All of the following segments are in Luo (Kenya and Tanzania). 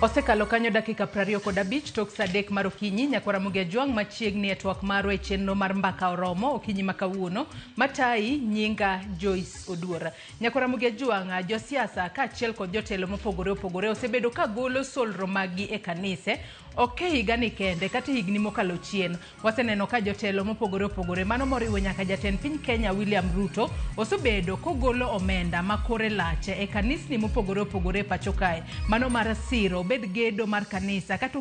Osekalo kanyo dakika 25 tok saa 3 mar okinyi. Nyakwar Ramogi Ajwang' machiegni e twak marwa e chenro mar Mbaka Oromo okinyi ma kawuono. Matayi nyinga Joyce Oduor. Nyakwar Ramogi Ajwang', josiasa kaachiel kod jotelo mopogore opogore osebedo ka golo solro maggi e kanise, ok e higani kende kata e higni mokalo chien. Waseneno ka jotelo mopogore opogore, mano moriwo nyaka jatend piny Kenya William Ruto, osebedo kogolo omenda ma kore lach e kanisni mopogore opogore e pacho kae. Mano mar siro obed gedo mar kanisa kata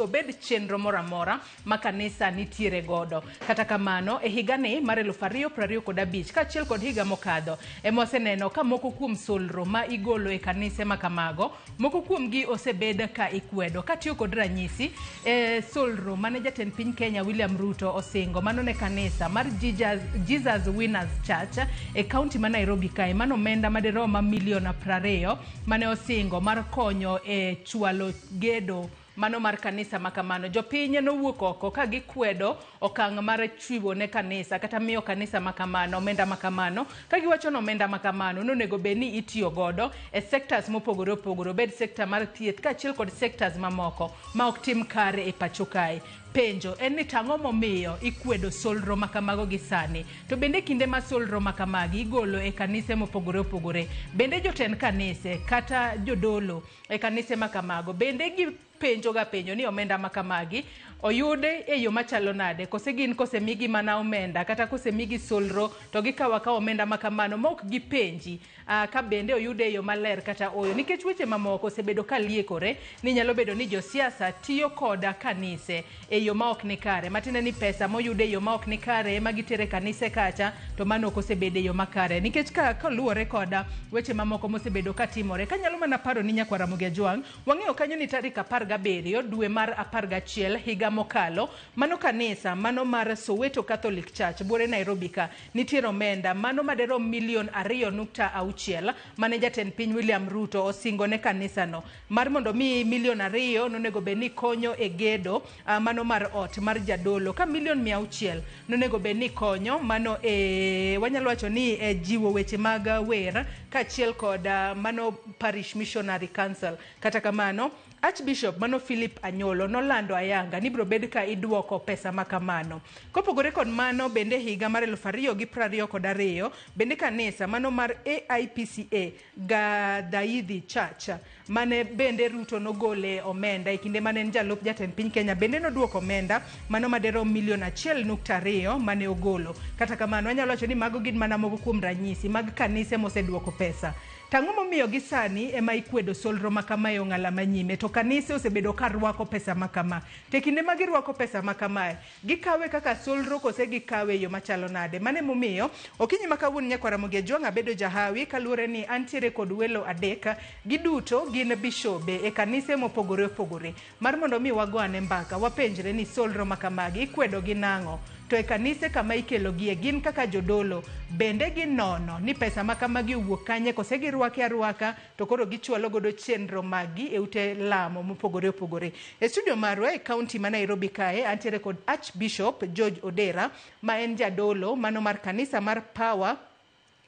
obed chenro moro amora ma kanisa nitiere godo. Kata kamano, e higani mar 2025 kaachiel kod higa mokadho, ema waseneno ka moko kuom solro ma igolo e kanise ma kamago, moko kuomgi osebed ka ikwedo. Katiyo kod ranyisi, e solro mane jatend piny Kenya William Ruto osingo mano ne kanisa mar Jesus Winners Church e kaunti ma Nairobi kae, mano omenda madirom milion 20 mane osingo mar konyo e chwalo gedo mano mar kanisa ma kamano. Jopiny nowuok oko ka gikwedo okang' mar chiwo ne kanisa kata miyo kanisa ma kamano omenda ma kamano, ka giwacho ni omenda ma kamano nonego bed ni itiyo godo e sectors mopogore opogore, obed sector mar thieth kaachiel kod sectors mamoko ma ok tim kare e pacho kae. Penjo en ni tang'o momiyo ikwedo solro ma kamago gi sani? To bende kinde ma solro ma kamagi igolo e kanise mopogore opogore, bende jotend kanise kata jodolo e kanise ma kamago bende gi penjo ga penjo ni omenda ma kamagi oyude e yo machalo nade? Kose gin kosemigi mana omenda kata kosemigi solro to gikawo akawa omenda ma kamano ma ok gipenji ka bende oyude e yo maler kata oyo? Nikech weche mamoko osebedo ka liekore ni nyalo bedo ni josiasa tiyo koda kanise e yo ma ok ni kare, matiende ni pesa moyude e yo ma ok ni kare ema gitere kanise kacha, to mano ok osebedo e yo makare. Nikech ka kaluwore koda weche mamoko mosebedo ka timore, kanyalo mana paro ni Nyakwar Ramogi Ajwang', wang'eyo kanyo ni tarik 17 dwe mar 11 higa mokalo, mano kanisa mano mar Soweto Catholic Church buore Nairobi ka nitiere omenda mano maderom milion 2.6 mane jatend piny William Ruto osingo ne kanisano mar mondo mi milion 2 nonego bed ni konyo e gedo mano mar ot mar jadolo, ka milion 600 nonego bed ni konyo mano e wanyalo wacho ni e jiwo weche mag wer kaachiel kod mano Parish Missionary Council. Kata kamano, Archbishop mano Philip Anyolo nolando ayanga ni biro bed ka iduoko pesa ma kamano. Kopogore kod mano, bende higa mar 2022 bende kanisa mano mar AIPCA Gadhaidhi Church mane bende Ruto nogole omenda e kinde mane en jalup jatend piny Kenya bende noduoko omenda mano maderom milion 1.2 mane ogolo. Kata kamano, anyalo wacho ni mago gin mana moko kuom ranyisi mag kanise moseduoko pesa. Tang'o momiyo gi sani ema ikwedo solro ma kama e ong'ala manyime to kanise osebedo ka rwako pesa ma kama? To e kinde ma girwako pesa ma kamae, gikawe kaka solro kose gikawe e yo machalo nade? Mano emomiyo okinyi ma kawuono Nyakwar Ramogi Ajwang' abedo jahawi kaluwore ni antiere kod welo adek, giduto gin bishobe e kanise mopogore opogore. Mar mondo mi wago ane mbaka, wapenjre ni solro ma kamagi ikwedo gi nang'o? To e kanise kama ikelogie gin kaka jodolo, bende ginono ni pesa ma kamagi owuok kanye kose girwake arwaka to koro gichwalo godo chenro maggi e ute lamo mopogore opogore. E studio marwa e kaunti ma Nairobi kae, antiere kod Archbishop George Odera ma en jadolo mano mar kanisa mar Power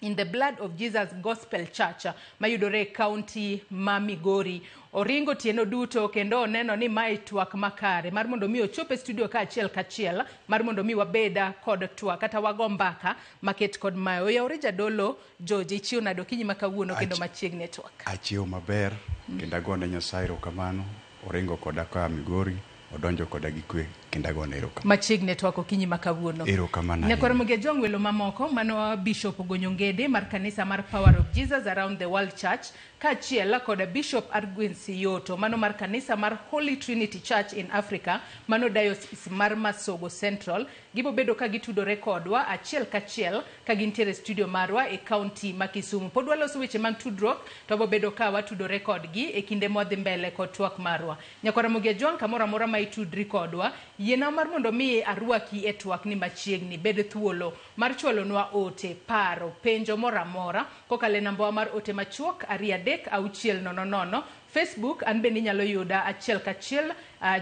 in the Blood of Jesus Gospel Church mayudore e kaunti ma Migori. Oringo otieno duto kendo oneno ni mae twak makare mar mondo mi ochop e studio ka achiel kachiel mar mondo mi wabeda kod twak kata wago mbaka maket kod mae. Oyawore jadolo George, ichiew nade okinyi ma kawuono kendo machiegni e twak? Achiew maber kendo agone Nyasaye erokamano. Oringo koda koa Migori, odonjo koda gi kwe kendo agone erokamano. Machiegni e twak okinyi ma kawuono. Erokamano Nyakwar Ramogi Ajwang' welo mamoko mano Bishop Ogonyo Ngede mar kanisa mar Power of Jesus Around the World Church kaachiel kod Bishop Argwin Siyoto mano mar kanisa mar Holy Trinity Church in Africa mano Diocese mar Masogo Central. Gibobedo ka gitudore kodwa achiel kachiel ka gintiere e studio marwa e kaunti ma Kisumu. Pod waloso weche mag tudruok to wabobedo ka watudore kodgi e kinde mwadhi mbele kod twak marwa. Nyakwar Ramogi Ajwang' kamoro amora ma itudri kodwa, Yiena mar mondo mi arwaki e twak ni machiegni, bed thuolo mar chwalonwa ote, paro, penjo moro amora kokalo e nambawa mar ote machuok 23600. Facebook an bende inyalo yuda achiel kachiel,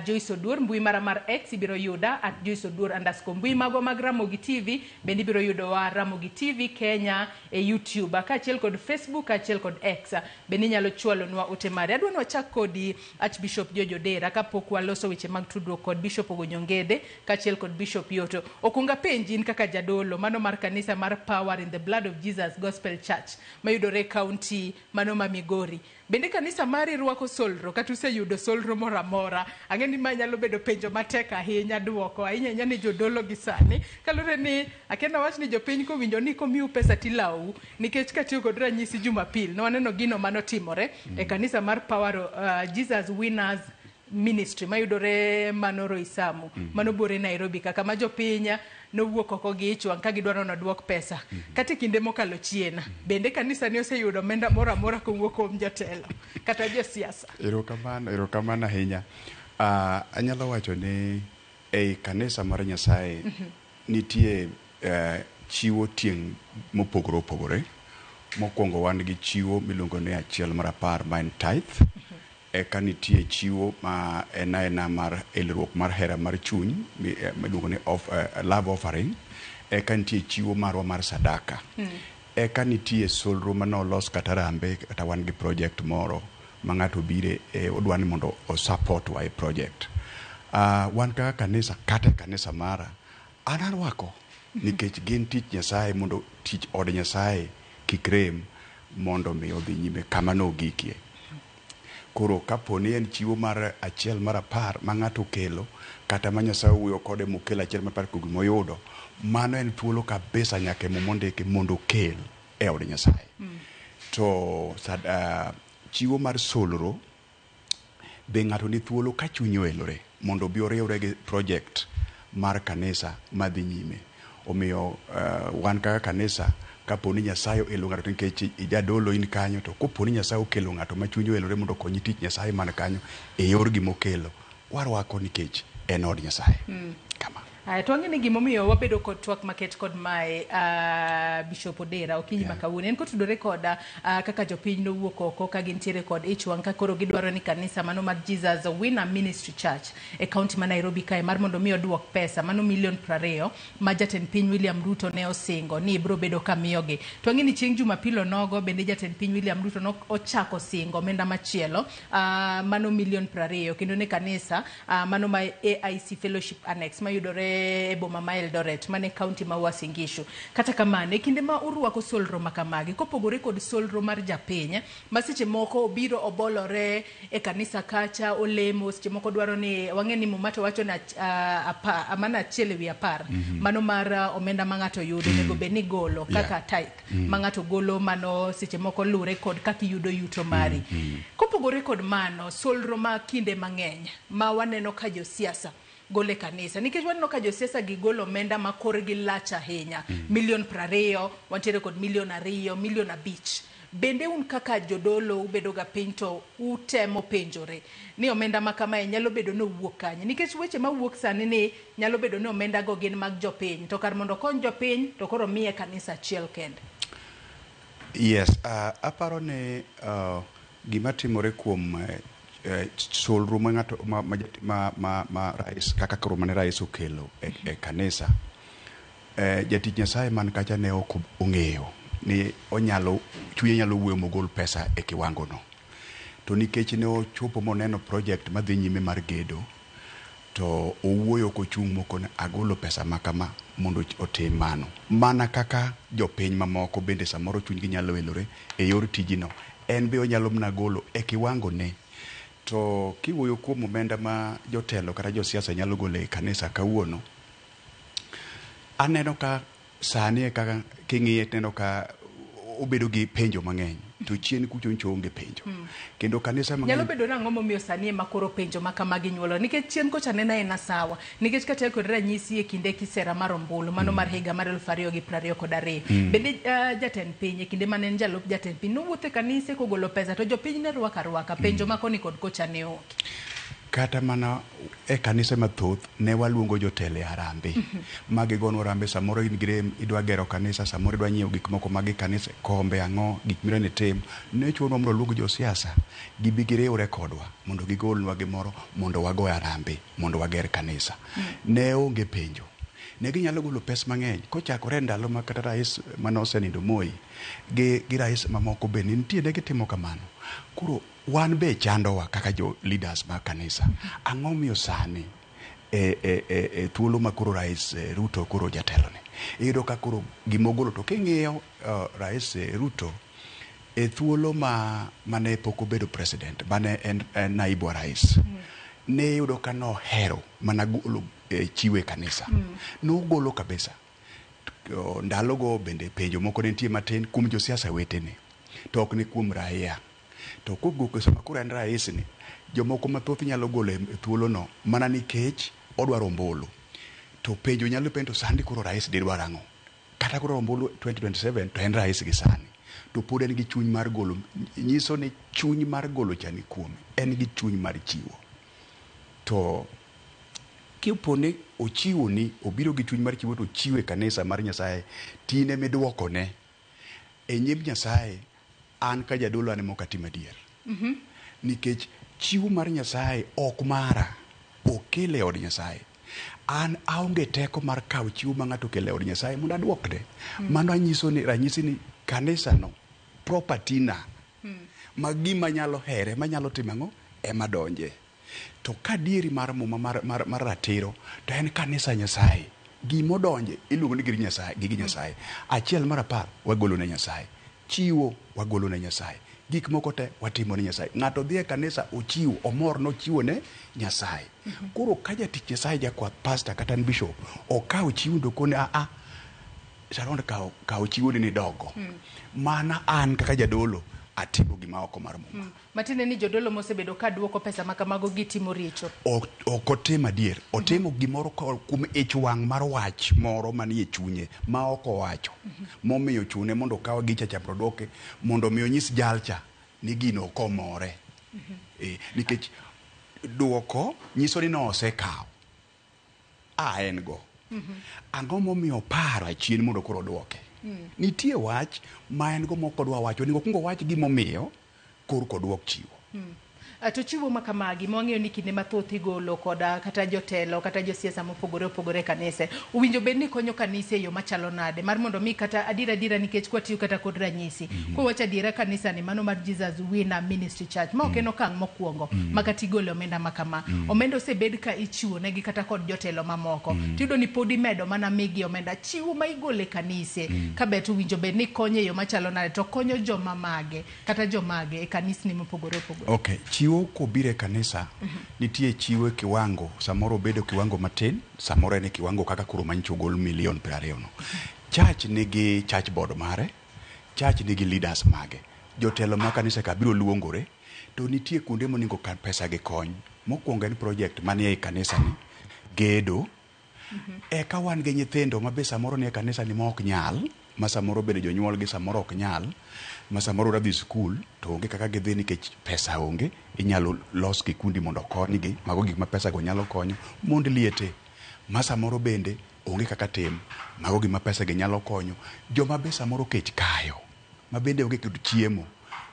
Joyce Oduor. Mbui mara mar X ibiro yuda at Joyce Oduor underscore. Mbui magwa mag Ramogi TV bende ibiro yudowa Ramogi TV Kenya e YouTube, kaachiel kod Facebook kaachiel kod X bende inyalo chwalonwa ote mari. Adwa ni wachak kodi Archbishop George Odera kapok waloso weche mag tudruok kod Bishop Ogonyo Ngede kaachiel kod Bishop Yoto. Okunga penji in kaka jadolo mano mar kanisa mar Power in the Blood of Jesus Gospel Church mayudore e kaunti mano ma Migori. Bende kanisa mari rwako solro kata useyudo solro moro amora? Ang'e ni ma nyalo bedo penjo matek ahinya duoko, ahinya ahinya ni jodolo gi sani. Kaluwore ni akia nawach ni jopiny kowinjo ni komiu pesa tilawou, nikech katiyo kod ranyisi Jumapil ne waneno gino manotimore e kanisa mar Power Jesus Winners Ministry mayudore mano Roysambu, mano buore Nairobi kaka ma jopiny nowuok oko gi ich wang' ka gidwaro ni oduok pesa. Kata e kinde mokalo chien, bende kanisa ni oseyudo omenda moro amora kowuok kuom jotelo kata josiasa? Erokamano, erokamano ahinya. Anyalo wacho ni ei kanisa mar Nyasaye nitie chiwo tieng' mopogore opogore. Mokwongo wan gi chiwo miluongo ni achiel mar apar ma en tithe. Eka nitie chiwo ma en aena mar elruok mar hera mar chuny miluongo ni love offering. Eka nitie chiwo marwa mar sadaka. Eka nitie solro manolos kata rambe kata wan gi project moro ma ng'ato bire odwa ni mondo o support wa e project. Wan kaka kanisa kata e kanisa mara an arwako nikech gin tich Nyasaye mondo tich od Nyasaye kik rem mondo mi odhi nyime kama nogikie. Koro kapo ni en chiwo mar achiel mar apar ma ng'ato okelo kata ma Nyasaye owuoyo kode mokelo achiel mar apar kuom gimoyudo, mano en thuolo kabisa nyaka e Muma ondiki mondo okel e od Nyasaye. To chiwo mar solro be ng'ato ni thuolo ka chunye oelore mondo obi oriwre gi project mar kanisa madhi nyime. Omiyo wan kaka kanisa kapo ni Nyasaye oelo ng'ato nikech ijadolo in kanyo, to kopo ni Nyasaye okelo ng'ato ma chunye oelore mondo okonyi tich Nyasaye man kanyo e yor gimokelo, warwako nikech en od Nyasaye. Kama. Aya, to wang'e ni gimomiyo wabedo kod twak maket kod mae, Bishop Odera okinyi ma kawuono en kotudore kod kaka jopiny nowuok oko ka gintiere kod ich wang' ka koro gidwaro ni kanisa mano mar Jesus Winner Ministry Church e kaunti ma Nairobi kae mar mondo mi oduok pesa mano milion 20 ma jatend piny William Ruto ne osingo ni biro bedo ka miyogi. To wang'e ni chieng' Jumapil onogo bende jatend piny William Ruto ne ochako singo omenda machielo, mano milion 20 kendo ne kanisa mano ma AIC Fellowship Annex mayudore e boma ma Eldoret mane kaunti ma Uasin Gishu. Kata kamano, e kinde ma urwako solro ma kamagi, kopogore kod solro mar japiny ma seche moko obiro obolore e kanisa kacha olemo, seche moko dwaro ni wang'e ni Muma to wacho ni mana achiel ewi apar mano mar omenda ma ng'ato yudo onego bed ni golo kaka tithe ma ng'ato golo, mano seche moko lure kod kaka iyudo yuto mari. Kopogore kod mano, solro ma kinde mang'eny ma waneno ka josiasa golo e kanisa, nikech waneno ka josiasa gi golo omenda ma korgi lach ahinya, milion 20, wantiere kod milion 2, milion 5. Bende un kaka jodolo ubedo ga piny to utemo penjore ni omenda ma kamae nyalo bedo ni owuok kanye? Nikech weche mawuok sani ni nyalo bedo ni omenda go gin mag jopiny, to kar mondo okony jopiny to koro miye kanisa achiel kende. Yes, aparo ni gima timore kuom solro ma ng'ato ma rais kaka koro mane rais okelo e kanisa, jatich Nyasaye man kacha ne ok ong'eyo ni onyalo chunye nyalo wuoyo mogol pesa e kiwango no. To nikech ne ochopo moneno project madhi nyime mar gedo, to owuoyo kochung' mokone agolo pesa ma kama mondo otim mano. Mana kaka jopiny mamoko bende samoro chunygi nyalo elore e yor tijino, en be onyalo mana golo e kiwango ne. To kiwuoyo kuom omenda ma jotelo kata josiasa nyalo golo e kanisa kawuono, aneno ka sani e kaka king'iye tineno ka obedo gi penjo mang'eny, to chien kucho nyocha oonge penjo. Kendo kanisa mang'eny nyalo bedo nang'o momiyo sani ema koro penjo ma kamagi nyuolo? Nikech chien kocha nena ena sawa. Nikech katiyo kod ranyisi e kinde kisera mar ombulu, mano mar higa mar 2022. Bende jatend piny e kinde mane en jalup jatend piny nowuotho e kanise kogolo pesa to jopiny ne rwako arwaka penjo ma koni kod kocha ne onge. Kata mana e kanise mathoth ne waluongo jotelo e harambee. Ma gigonwa harambee, samoro in gi rem idwa gero kanisa, samoro idwa nyiewo gik moko mag kanisa, kombe ang'o, gik midwa ni itim. Ne chunowa mondo waluong josiasa gibi giriwre kodwa mondo gigolnwa gimoro mondo wago harambee mondo wager kanisa. Ne onge penjo. Ne ginyalo golo pes mang'eny kochakore e ndalo ma kata rais mane osenindo Moi gi rais mamoko be ne nitie ne gitimo kamano. Koro wan be chandowa kaka jo leaders mag kanisa. Ang'o miyo sani e thuolo ma koro rais Ruto koro jatelo ni, iyudo ka koro gimogolo to king'iyo rais Ruto e thuolo ma mane pok obedo president, mane en naibu wa rais, ne iyudo ka nohero mana golo chiwo e kanisa. Nogolo kabisa. Ndalogo bende penjo moko ne nitie matin kuom josiasa wetene, to ok ne kuom raia. To kogok sama koro en rais ni, jomoko mathoth nyalo golo e thuolono mana nikech odwaro ombulu. To penjo nyalo penjo to sani koro rais didwar ang'o? Kata koro ombulu 2027 to en rais gi sani. To pod en gi chuny mar golo, nyiso ni chuny mar golo cha ni kuome. En gi chuny mar chiwo. To kipo ni ochiwo ni, obiro gi chuny mar chiwo to ochiwo e kanisa mar Nyasaye, tine miduokone e nyim Nyasaye, an ka jadolo an ema ok atim adier. Nikech chiwo mar Nyasaye ok mara, okele e od Nyasaye. An aonge teko mar kawo chiwo ma ng'ato okelo e od Nyasaye mondo aduokne. Mano anyiso ni ranyisi ni kanisa no property na. Ma gima nyalo here, manyalo timo ang'o, ema donje. To ka adieri mar muma mar ratiro, to en kanisa Nyasaye. Gimodonje iluongo ni gir Nyasaye, gige Nyasaye. Achiel mar apar wagolo ne Nyasaye. Chiwo wagolo ne Nyasaye. Gik moko te watimo ne Nyasaye. Ng'ato dhi e kanisa ochiwo, omor nochiwo ne Nyasaye. Koro ka jatich Nyasaye jakwath, pastor kata en bishop, okawo chiwo to kone a a Sharon kaw chiwo ni nidogo. Mana an kaka jadolo atimo gima oko mar muma. Matiende ni jodolo mosebedo ka duoko pesa ma kamago gitimo richo. Ok otim adier. Otimo gimoro kuom ich wang' mar wach moro manie chunye ma ok owacho. Momiyo chune mondo okaw gicha cha mondo oduoke mondo mi onyis jalcha ni gino ok omore. Nikech duoko nyiso ni nosekawo. A en go. Ang'o momiyo oparo achien mondo koro oduoke? Nitie wach ma en go mok odwa wacho. Onego okuong owach gimomiyo korka oduok chiwo. To chiwo ma kamagi ma wang'eyo ni kinde mathoth igolo koda kata jotelo kata josiasa mopogore opogore e kanise, owinjo bed ni konyo kanise e yo machalo nade mar mondo mi kata adiera adiera nikech kwatiyo kata kod ranyisi, kwawacho adiera kanisa ni mano mar Jesus Winner Ministry Church ma ok en okang' mokwongo ma kata igole omenda ma kama. Omenda osebed ka ichiwo negi kata kod jotelo mamoko. Tiyudo ni pod imedo mana migi omenda. Chiwo ma igolo e kanise ka ber to owinjo bed ni konyo e yo machalo nade to konyo joma mage kata jomage e kanisni mopogore opogore. Okay, chiwo kobiro e kanisa, nitie chiwo e kiwango, samoro obedo kiwango matin, samoro en e kiwango kaka koro manyicho ogol milion 20 no. Church nigi church board mare, church nigi leaders mage. Jotelo ma kanisa ka biro luongore, to nitie kuonde monego pesa gi kony. Mokwongo en project manie ei kanisa ni, gedo. Eka wan gi nyithindo ma be samoro nie kanisa ni ma ok nyal, ma samoro bende jonyuol gi samoro ok nyal, ma samoro dwa dhi skul to onge kaka gidhi nikech pesa onge, inyalo los kikundi mondo okonygi, mago gik ma pesa go nyalo konyo. Mond liete, ma samoro bende onge kaka tim, mago gima pesa gi nyalo konyo. Joma be samoro kech kayo, ma bende onge kod chiemo,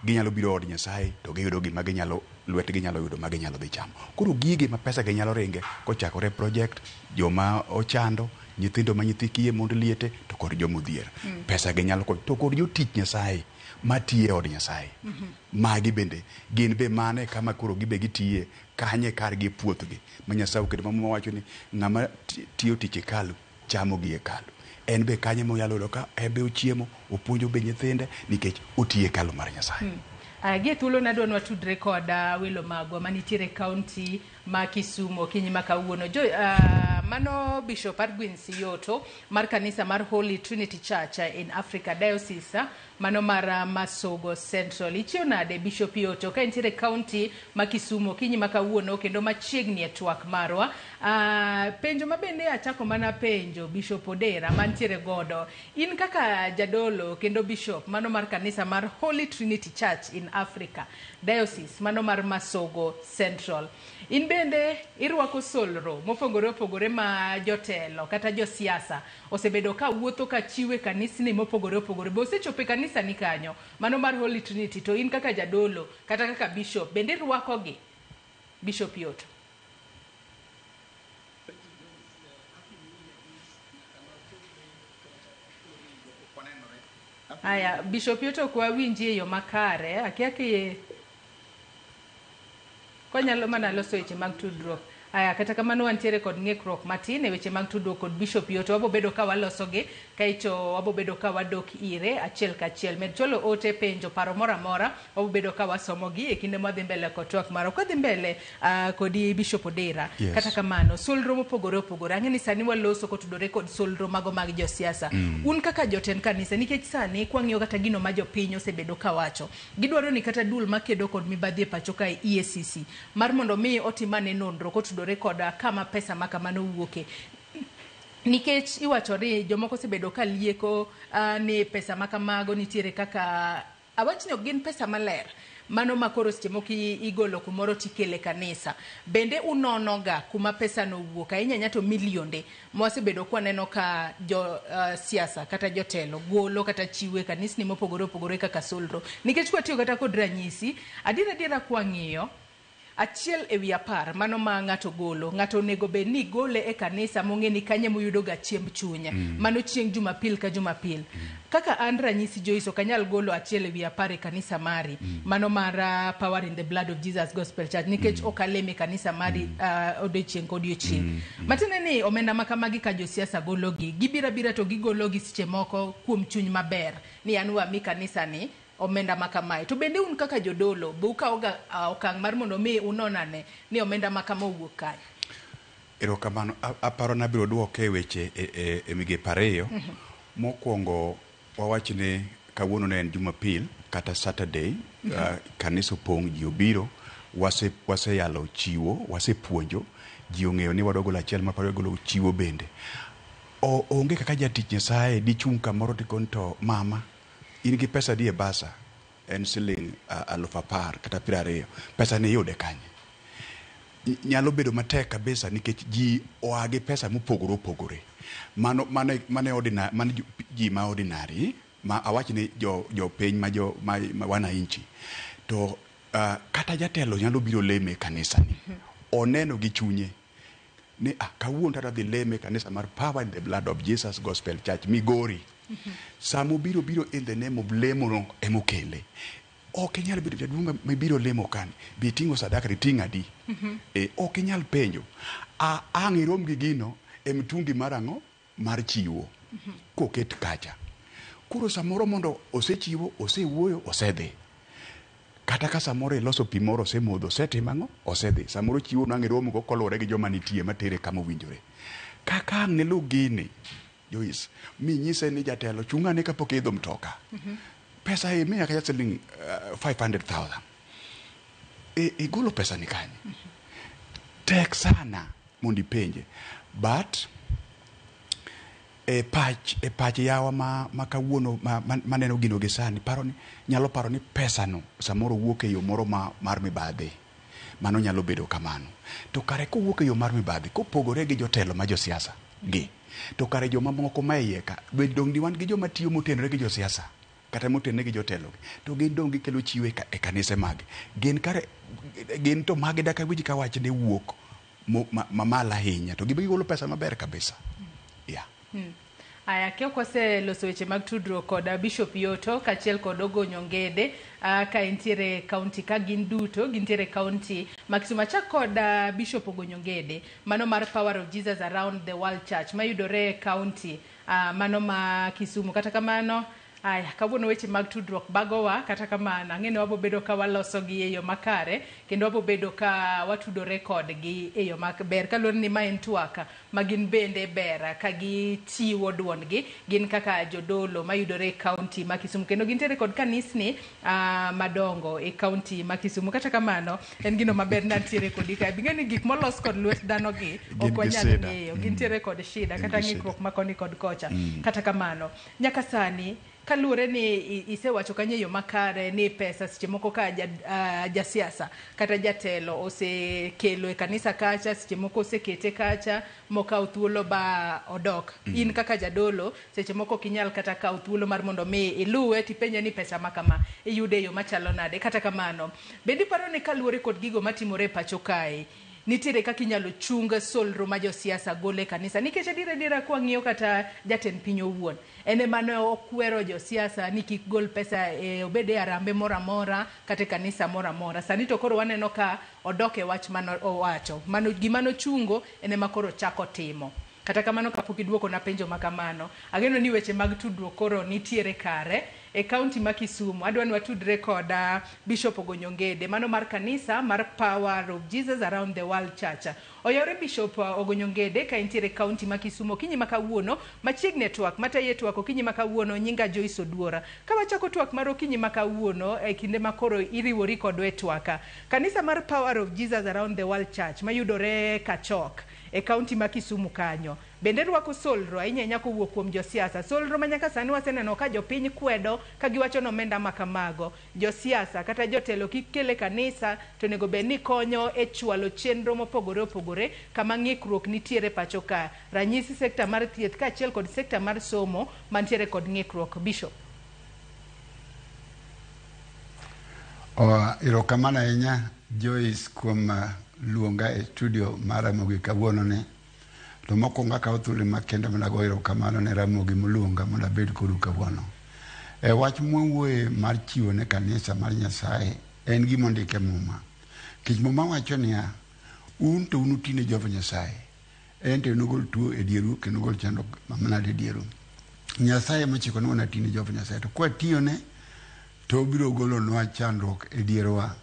ginyalo biro od Nyasaye to giyudo gima ginyalo, lwetgi nyalo yudo ma ginyalo dhi chamo. Koro gige ma pesa gi nyalo ringe, kochakore project, joma ochando, nyithindo ma nyithi kiye, mond liete, to kod joma odhier. Pesa gi nyalo konyo. To kod jotich Nyasaye matiyo e od Nyasaye. Magi bende, gin be mano e kama koro gibe gitiye, kanye kargi e puothgi. Ma Nyasaye oketo ma Muma wacho ni ng'ama tiyo tich hekalu, chamo gi hekalu. En be kanye monyalo yudo ka en be ochiemo, opuonjo be nyithinde, nikech otiyo e hekalu mar Nyasaye. Gie thuolo nadwa ni watudre kod welo magwa manitiere e kaunti ma Kisumu okinyi ma kawuono. Mano Bishop Argwin Siyoto mar kanisa mar Holy Trinity Church in Africa Diocese, mano mar Masogo Central. Ichiew nade Bishop Yoto ka intiere county ma Kisumu okinyi ma kawuono kendo machiegni e twak marwa. Penjo ma bende achako mana penjo Bishop Odera mantiere godo. In kaka jadolo kendo bishop mano mar kanisa mar Holy Trinity Church in Africa Diocese mano mar Masogo Central. In bende irwako solro mopogore opogore ma jotelo kata josiasa osebedo ka wuotho ka chiwe kanisni mopogore opogore. Be osechopo e kanisa ni kanyo mano mar Holy Trinity to in kaka jadolo kata kaka bishop bende irwakogi Bishop Yoto? Aya, Bishop Yoto ok wawinji e yo makare. Akia ki konyalo mana loso weche mag tudruok. Aya, kata kamano wantiere kod ng'ikruok matin e weche mag tudruok kod Bishop Yoto. Wabo bedo ka walosogi kaeto wabo bedo ka wadok ire achiel kachiel. Med chwalo ote, penjo, paro moro amora, wabo bedo ka wasomogi e kinde mwadhi mbele kod twak marwa. Kwadhi mbele kodi Bishop Odera. Yes. Kata kamano, solro mopogore opogore. Ang'e ni sani waloso kotudore kod solro mago mag josiasa. Un kaka jotend kanisa, nikech sani kwang'iyo kata gino ma jopiny osebedo kawacho, gidwaro ni kata duol makedo kod mibadhi e pacho kae EACC mar mondo mi otim ane nonro kotudore kod kama pesa ma kamano wuoke. Nikech iwacho ni jomoko osebedo ka lieko ni pesa ma kamago nitiere kaka awach ni ok gin pesa maler mano ma koro seche moko igolo kumoro tikele kanisa. Bende unonoga kuma pesa no wuok ahinya ahinya to milionde mwasebedo kwaneno ka jo siasa kata jotelo golo kata chiwe kanisni mopogore opogore kaka solro. Nikech kwatiyo kata kod ranyisi, adiera adiera kwang'iyo 1 ewi 10 mano ma ng'ato golo, ng'ato onego bed ni gole e kanisa mong'e ni kanye moyudo ga chiemb chuny. Mano chieng' Jumapil ka Jumapil. Kaka an ranyisi Joyce ok anyal golo 1 ewi 10 e kanisa mari. Mano mar Power in the Blood of Jesus Gospel Church nikech ok alem e kanisa mari odiochieng' ka odiochieng'. Matiende ni omenda ma kamagi ka josiasa gologi, gibiro abira to gigologi seche moko kuom chuny maber ni an wami kanisa ni omenda ma kamae. To bende un kaka jodolo, be ukawoga okang' mar mondo mi unon ane ni omenda ma kama owuok kanye? Erokamano. Aparo nabiro duoke e weche e migepe ariyo. Mokwongo wawach ni kawuono ne en Jumapil kata Saturday, kanisa opong', ji obiro, waseyalo chiwo, wasepuonjo, ji ong'eyo ni wadwa golo achiel mar golo chiwo bende. Onge kaka jatich Nyasaye dichung' kamoro tikoni to mama, in gi pesa adi e basa? En siling 10,000 kata 20. Pesa ni iyude kanye? Nyalo bedo matek kabisa nikech ji oa gi pesa mopogore opogore. Mano mane ordinary, mano ji ma ordinary ma awach ni jo piny ma jo ma wananchi. To kata jatelo nyalo biro leme e kanisa ni. Oneno gi chunye ni ah, kawuono tadwa dhi leme e kanisa mar Power in the Blood of Jesus Gospel Church Migori. Sama obiro biro in the name of lemo no emokele. Ok inyal bedo jaduong' mibiro lemo kani, bi iting'o sadaka iting' adi? E, ok inyal penjo. Ang' irom gi gino e mtungi mar ang'o? Mar chiwo. Koket kacha. Koro samoro mondo osechiwo, osewuoyo, osedhi. Kata ka samoro iloso pi moro osemodho, osetimo ang'o? Osedhi. Samoro chiwo no ang' irom go koluwore gi joma nitie matere kama owinjore. Kaka ang' nilu gini, Joyce, minyise ni jatelo chung' ane kapok iidho mtoka. Pesa imiya kacha siling 500,000. Igolo pesa ni kanye? Tek sana mondo ipenje. But e pach yawa ma kawuono maneno gino gi sani paro ni nyalo paro ni pesa no samoro wuok e yo moro mar mibadhi. Mano nyalo bedo kamano. To kare kowuok e yo mar mibadhi kopogore gi jotelo ma josiasa gi to kare joma moko ma iye ka be dong' di wan gi joma tiyo motenore gi josiasa kata motenore gi jotelo gi to gin dong' gikelo chiwo e kanise mag gin kare gin to magi daka winj ka wach ne wuok mamalo ahinya to gibe gigolo pesa maber kabisa, yeah. Aya, kia kwaseloso weche mag tudruok kod Bishop Yoto kaachiel kod Ogonyo Ngede ka entiere county ka gin duto gintiere county ma Kisumu. Achak kod Bishop Ogonyo Ngede mano mar Power of Jesus Around the World Church mayudore e county mano ma Kisumu. Kata kamano Aya, kawuono weche mag tudruok bagowa, kata kamano ang'e ni wabobedo ka walosogi e yo makare kendo wabobedo ka watudore kodgi e yo maber kaluwore ni ma en twak ma gin bende ber ka gichiwo duondgi gin kaka jodolo mayudore e kaunti ma Kisumu kendo gintiere kod kanisni madongo e kaunti ma Kisumu. Kata kamano en gino maber ni antiere kodi kae. Bing'e ni gik molos kod lwet dhano gi ok Gin gi wanyal shida. ng'eyo. Gintiere kod shida Gin kata gi shida. ng'ikruok ma koni kod kocha. Kata kamano nyaka sani kaluwore ni isewacho kanyo e yo makare ni pesa seche moko ka jasiasa kata jatelo osekelo e kanisa kacha, seche moko osekete kacha mokawo thuolo ba odok. In kaka jadolo seche moko ok inyal kata kawo thuolo mar mondo mi iluwe tipenje ni pesa ma kama iyude e yo machalo nade. Kata kamano bende iparo ni kaluwore kod gigo matimore e pacho kae nitiere kaka inyalo chung solro ma josiasa golo e kanisa, nikech adier adiera kwang'iyo kata jatend piny owuon en ema ne okwero josiasa ni kik gol pesa e obed e arambe moro amora kata e kanisa moro amora. Sani to koro waneno ka odok e wach mane owacho, mano gima nochungo en ema koro chako timo. Kata kamano kapok iduoko na penjo ma kamano, ageno ni weche mag tudruok koro nitiere kare e kaunti ma Kisumu. Adwa ni watudre kod Bishop Ogonyo Ngede, mano mar kanisa mar Power of Jesus Around the World Church. Oyawre Bishop Ogonyo Ngede ka intiere e kaunti ma Kisumu okinyi ma kawuono machiegni e twak matayi e twak okinyi ma kawuono. Nyinga Joyce Oduora. Ka wachako twak mar okinyi ma kawuono e kinde ma koro iriwori kodwa e twak, kanisa mar Power of Jesus Around the World Church mayudore Kachok e kaunti ma Kisumu kanyo bende rwako solro ahinya ahinya kowuok kuom josiasa. Solro ma nyaka sani waseneno ka jopiny kwedo ka giwacho ni omenda ma kamago josiasa kata jotelo kik kel e kanisa to onego bed ni konyo e chwalo chenro mopogore opogore kama ng'ikruok nitiere pacho ka. Ranyisi sekta mar thieth kaachiel kod sekta mar somo mantiere kod ng'ikruok. Bishop. Erokamano ahinya Joyce kuom luonga e studio mar Ramogi kawuono ni. To mokwongo akawo thuolo makende mondo ago erokamano ne Ramogi moluonga mondo abed kodu kawuono. E wach mwawuoye mar chiwo ne kanisa mar Nyasaye en gima ondik e Muma. Nikech Muma wacho niya, un to un uti ne Jehova Nyasaye, en to enogol tuo e dieru kendo ogol chandruok manade e dieru. Nyasaye emochiko ni wan ati ne Jehova Nyasaye, to kwatiyone to obiro golonwa chandruok e dierwa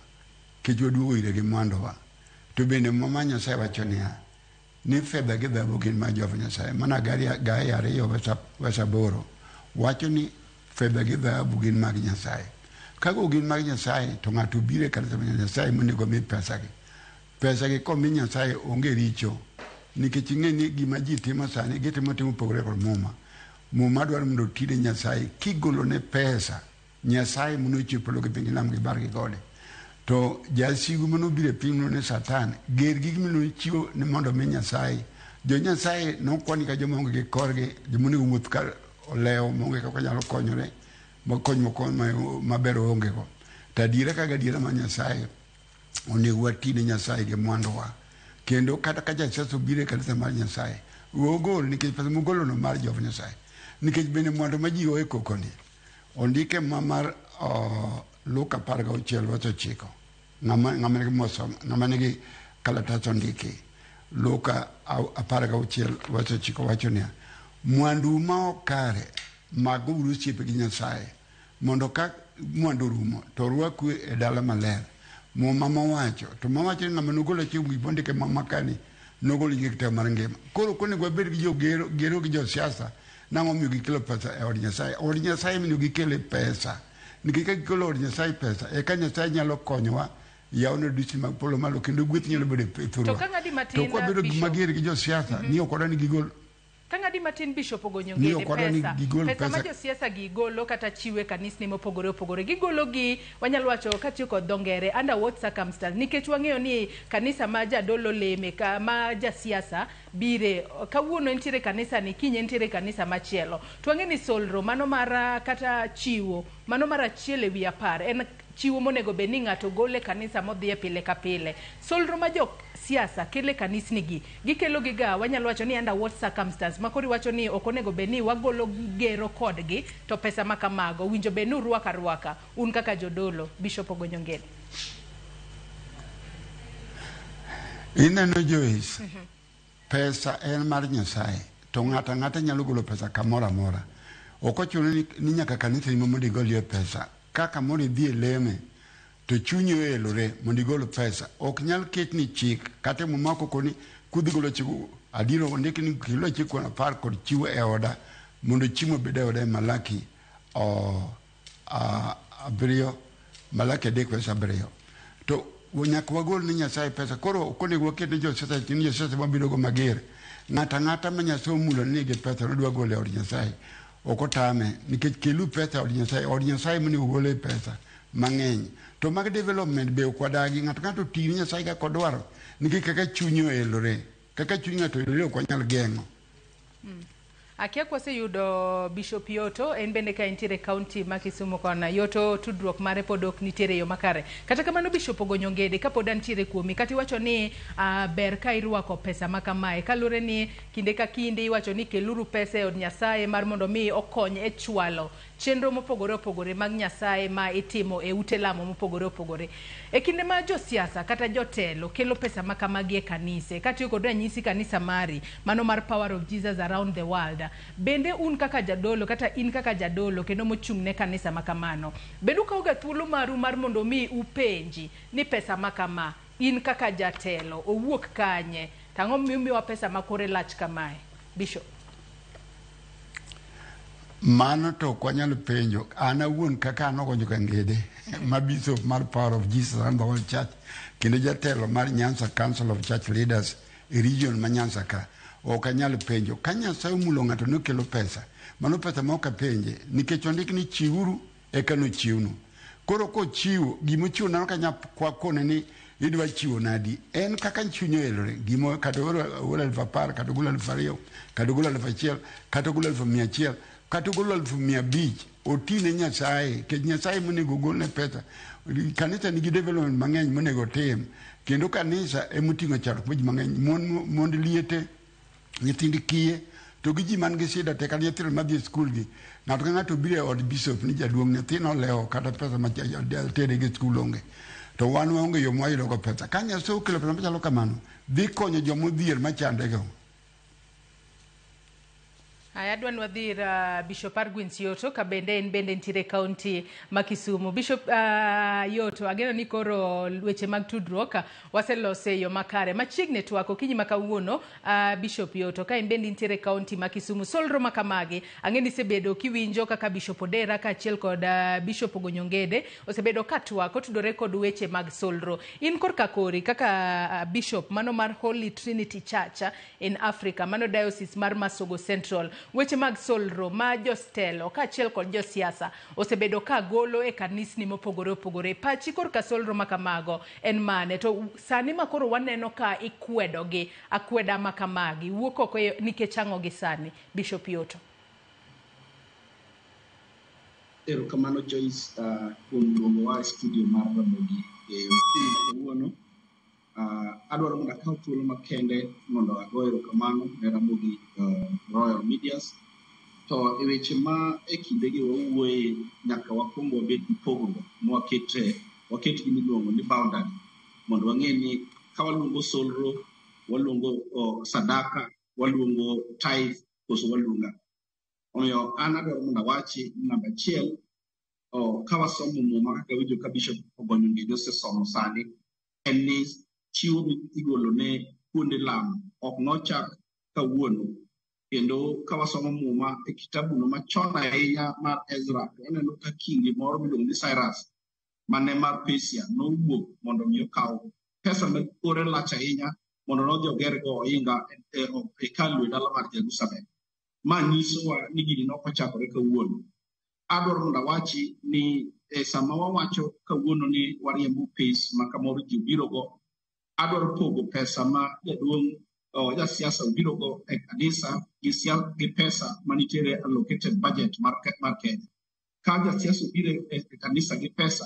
nikech waduogo ire gi mwanduwa. To bende Muma Nyasaye wacho niya, ni fedha gi dhahabu gin mag Jehova Nyasaye. Mana Hagai 2 verse 8 wacho ni fedha gi dhahabu gin mag Nyasaye. Kago gin mag Nyasaye to ng'ato obiro e kanisa mar Nyasaye monego mi pesagi. Pesagi komi Nyasaye onge richo, nikech ing'e ni gima ji timo sani gitimo timo opogore kod Muma. Muma dwaro mondo oti ne Nyasaye kigolone pesa. Nyasaye manochwe polo gi piny gi nam gi bar gi gode. To jasigu manobiro e piny ne Satan, ger gi gima nochiwo ni mondo mi Nyasaye. Jo Nyasaye nokwani ka joma onge gi korgi, joma onego wuoth ka olewo, maonge kaka nyalo konyore, ma kony maber oonge go. To adiera ka gadiera mar Nyasaye, onego wati ne Nyasaye gi mwanduwa. Kendo kata ka jasiasa obiro e kanisa mar Nyasaye, we ogol nikech pesa mogolono mar Jehova Nyasaye. Nikech bende mwandu ma ji oe koko ni, ondike ma mar Luka 16 verse 9. Ng'ama nigi mosom, ng'ama nigi kalatas ondiki. Luka 16 verse 9 wacho niya, mwandu ma ok kare magouru osiepe gi Nyasaye, mondo ka mwandu rumo to rwaku e dala maler. Muma mowacho, to mawacho ni ng'ama nogol achiel kuom gik mondiki e Muma kani, nogol nyinge e kitabu mar ngima. Koro ok onego wabed gi jogero gero gi josiasa, nang'o omiyo gikelo pesa e od Nyasaye? Od Nyasaye onego gikele pesa. Nikech ka gikelo od Nyasaye pesa, eka Nyasaye nyalo konyowa yawo dirisni mag polo malo kendo gweth nyalo bedo e thurwa. To ka ng'adi matin, To kwabedo Bishop. mager gi josiasa, ni ok wadwa ni gigol Ka ng'adi matin Bishop Ogonyo Ni Ngede, ok wadwa ni pesa, gigol pesa ma pesa. josiasa gi golo kata chiwo e kanisni mopogore opogore, gigolo gi, wanyalo wacho katiyo kod dho ngere, under what circumstance? Nikech wang'eyo ni kanisa ma jadolo leme, ka, ma jasiasa bire, kawuono entiere kanisa ni, kiny entiere kanisa machielo. To wang'eyo ni solro, mano mar kata chiwo, mano mar 1 ewi 10, en chiwo monego bed ni ng'ato golo e kanisa modhiye pile ka pile. Solro ma jo siasa kele kanisni gi, gikelo gi ga, wanyalo wacho ni under what circumstance, ma koro iwacho ni ok onego bed ni wagolo gero kodgi, to pesa ma kamago, winjo bed ni urwako arwaka, un kaka jodolo, Bishop Ogonyo Ngede. Ineno Joyce, pesa en mar Nyasaye, to ng'ato ang'ata nyalo golo pesa kamoro amora. Ok ochuno ni nyaka kanisa ni mondo igolie pesa. Kaka mondo idhi e leme to chunyi oelore mondo igol pesa. Ok nyal ketni chik kata e Muma ok okoni kudhi golo chik adier ondik ni kilo chik kwan apar kod chiwo e oda mondo chiemo obed e oda e Malaki abiriyo Malaki 3 verse 7. To nyaka wagol ne Nyasaye pesa. Koro ok onego waket ne josiasa ni josiasa mabiro go mager. Ng'ato ang'ata ma Nyasaye omulo ni nigi pesa nodwa golo e od Nyasaye. Ok otame nikech kelu pesa e od Nyasaye. Od Nyasaye monego gole pesa mang'eny. To mag development be ok wadagi. Ng'ato ng'ato oti ne Nyasaye kaka odwaro. Nikech kaka chunye oelore. Kaka chuny ng'ato oelore ok wanyal geng'o. Akia kwaseyudo Bishop Yoto, en bende ka entiere e kaunti ma Kisumu kona. Yoto tudruok mare pod ok nitiere e yo makare. Kata kamano Bishop ogonyo ngede kapod antiere kuomi. Kata iwacho ni ber ka irwako pesa ma kamae. Kaluwore ni kinde ka kinde iwacho ni keluru pesa e od Nyasaye mar mondo mi okony e chwalo chenro mopogore opogore mag Nyasaye ma itimo e ute lamo mopogore opogore. E kinde ma josiasa kata jotelo kelo pesa ma kamagi e kanise, katiyo kod ranyisi kanisa mari, mano mar Power of Jesus Around the World, bende un kaka jadolo kata in kaka jadolo kendo mochung' ne kanisa ma kamano, bende ukawoga thuolo maru mar mondo mi upenji ni pesa ma kama, in kaka jatelo, owuok kanye? To ang'o momiyo umiyowa pesa ma kore lach kamae? Bishop. Mano to ok wanyal penjo. An awuon kaka an ogonyo Kangede, ma bishop mar Power of Jesus and the World Church, kendo jatelo mar Nyanza Council of Church Leaders e region ma Nyanza ka, ok anyal penjo. Ka Nyasaye omulo ng'ato ni okelo pesa, mano pesa ma ok apenje, nikech ondik ni chiwuru eka nochiwnu. Koro kochiwo, gimochiwo nano ka nyap kone ni idwa chiwo nadi, en kaka chunye oelore, gimo kata ogolo 10,000, kata ogolo 2,000, kata ogolo 1,000, kata ogolo 1,100, kata ogolo 500,000, oti ne Nyasaye, nikech Nyasaye monego ogolne pesa. Kanisa nigi development mang'eny monego otim, kendo kanisa emoting'o chandruok mar ji mang'eny, mond liete, nyithind kiye, to gi ji man gi shida te, kata nyithindo madhi e skul gi. Ng'ato ka ng'ato biro e od bishop ni jaduong' nyathina olewo kata pesa ma tere gi skul onge. To wan waonge yo mwayudo go pesa. Ka Nyasaye okelo pesa machalo kamano, dhi konyo joma odhier machandego. Aya, adwa ni wadhi ir Bishop Argwins Yoto ka bende en bende nitiere e kaunti ma Kisumu. Bishop Yoto, ageno ni koro weche mag tudruok waselose e yo makare. Machiegni twak okinyi ma kawuono, Bishop Yoto, ka in bende intiere e kaunti ma Kisumu, solro ma kamagi, ang'e ni isebedo kiwinjo kaka Bishop Odera kaachiel kod Bishop Ogonyo Ngede osebedo ka twak otudore kod weche mag solro. In korka kori kaka Bishop mano mar Holy Trinity Church in Africa, mano diocese mar Masogo Central, weche mag solro ma jostelo kaachiel kod josiasa osebedo ka golo e kanisni mopogore opogore. Pachi korka solro ma kamago en mane? To sani ma koro waneno ka ikwedogi akweda ma kamagi, wuok oko nikech ang'o gi sani? Bishop Yoto. Erokamano Joyce kuom luongowa e studio mar Ramogi e okinyi ma kawuono. Adwaro mondo akaw thuolo makende mondo ago erokamano ne Ramogi Royal Medias. To e weche ma e kindegi wawuoye nyaka wakwong wabed gi pogruok mwakete waket gima iluongo ni boundary mondo wang'e ni ka waluongo solro, waluongo sadaka, waluongo tithe, koso waluongo ang'o. Omiyo an adwaro mondo awachi ni namba achiel, ka wasomo Muma kaka awinjo ka Bishop Ogonyo Ngede osesomo sani, en ni chiwo migolo ne kuonde lamo ok nochak kawuono. Kendo ka wasomo Muma e kitabuno machon ahinya mar Ezra, to waneno ka kingi moro miluongo ni Cyrus mane mar Persia nowuok mondo mi okaw pesa ma kore lach ahinya mondo nodhi ogergo ohinga e hekalu e dala mar Jerusalem. Ma nyisowa ni gini nok ochakore kawuono. Adwaro mondo awachi ni e sama wawacho kawuono ni wariembo pes ma kamoro ji obirogo, adwaro pogo pesa ma jaduong' jasiasa obirogo e kanisa gi pesa manitiere allocated budget mar Kenya. Ka jasiasa obiro e kanisa gi pesa,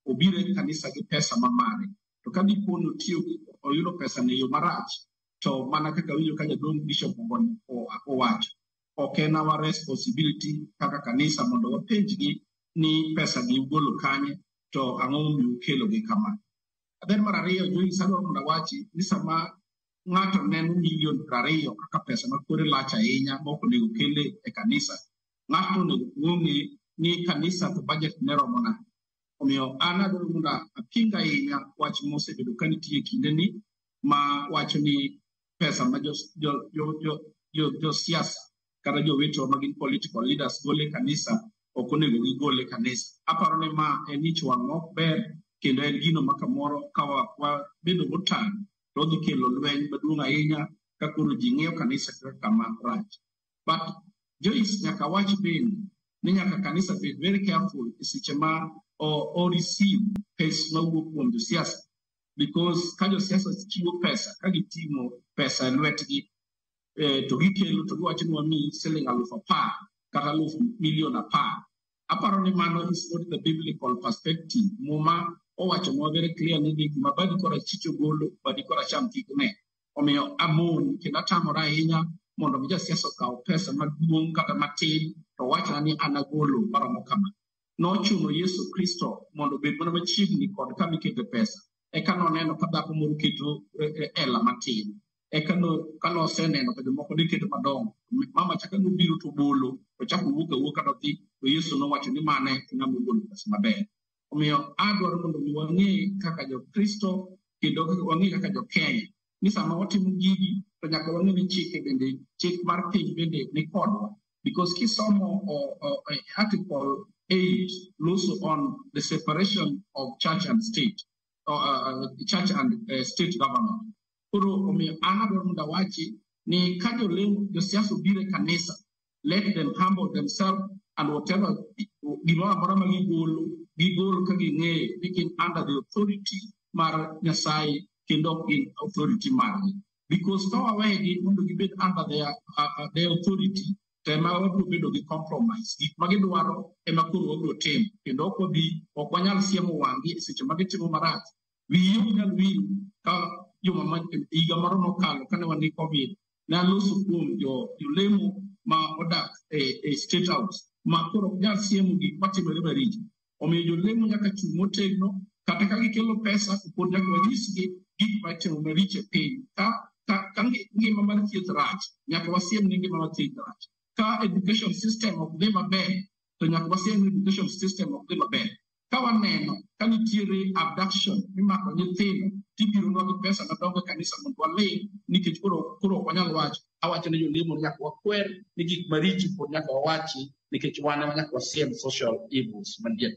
obiro e kanisa gi pesa ma mare. To ka dipo ni otiyo oyudo pesa e yo marach, to mana kaka awinjo ka jaduong' Bishop Ogonyo owacho, ok en our responsibility kaka kanisa mondo wapenjgi ni pesa gi ugolo kanye to ang'o momiyo ukelo gi kama. Then mar ariyo, Joyce, adwaro mondo awachi ni sama ng'ato neno milion 20 kaka pesa ma kore lach ahinya ma ok onego kele e kanisa, Ng'ato onego ong'e ni kanisa to budget ne romo nade. Omiyo an adwaro mondo aping ahinya wach mosebedo ka nitie e kindeni ma wacho ni pesa ma josiasa kata jowetewa ma gin political leaders golo e kanisa ok onego gigol e kanisa. Aparo ni ma en ich wang' ma ok ber kendo en gino ma kamoro ka wabedo motang' to odhi kelo lweny maduong' ahinya ka koro ji ng'iyo kanisa kaka kama rach. But Joyce, nyaka wach bende ni nyaka kanisa bed very careful e seche ma o receive pes mawuok kuom josiasa, because ka josiasa chiwo pesa ka giting'o pesa e lwetgi, to gikelo to giwacho ni wamiyi siling 10,000 kata 10,000,000. Aparo ni mano is not the biblical perspective. Muma owachonwa very clear ni gima badi korachwich ogolo, badi koracham kik ne. Omiyo amon kendo atamora ahinya mondo mi jasiasa okaw pesa maduong' kata matin to owachna ni an agolo maromo kama. Nochuno Yesu Kristo mondo obed mana machiegni kod kama ikete pesa. Eka noneno ka dhako moro keto ela matin. Eka no, kanoseneno ka jomoko ne keto madongo, mama cha kanobiro to obolo, to ochako owuok awuoka to odhi, to Yesu nowacho ni mane e ng'ama ogolo pesa maber. Omiyo adwaro mondo mi wang'e kaka jo-Kristo kendo wang'e kaka jo-Kenya ni sama watimo gigi to nyaka wang'e ni chike bende, chik mar piny bende ni kodwa. Because kisomo Article 8 loso on the separation of church and state, church and state government. Koro omiyo an adwaro mondo awachi ni ka jolemo, josiasa obiro e kanisa, let them humble themselves and whatever gimoro amora ma gigolo, gigol ka ging'eyo ni gin under the authority mar Nyasaye kendo ok gin authority margi. Because ka wawegi mondo gibed under their authority, to ema wabiro bedo gi compromise. Gik ma gidwaro ema koro wabiro timo. Kendo ok wabi, ok wanyal siemo wang'gi e seche ma gitimo marach. Wiyi ok nyal wil ka juma ma higa moro mokalo kane wan gi COVID, ne aloso kuom jolemo ma odak e State House ma koro ok nyal siemo gik matimore maricho. Omiyo jolemo nyaka chung' motegno, kata ka gikelo pesa to pod nyaka wanyisgi gik matimo maricho e piny. Ka ngima mar thieth rach, nyaka wasiem ni ngima mar thieth rach. Ka education system ok dhi maber, to nyaka wasiem ni education system ok dhi maber. Ka waneno ka nitiere abduction mimako nyithindo, tibironwa gi pesa madongo e kanisa mondo waling' nikech koro ok wanyal wacho. Awacho ne jolemo ni nyaka wakwer ni gik maricho pod nyaka wawachi nikech wan ema nyaka wasiem social evils mantie.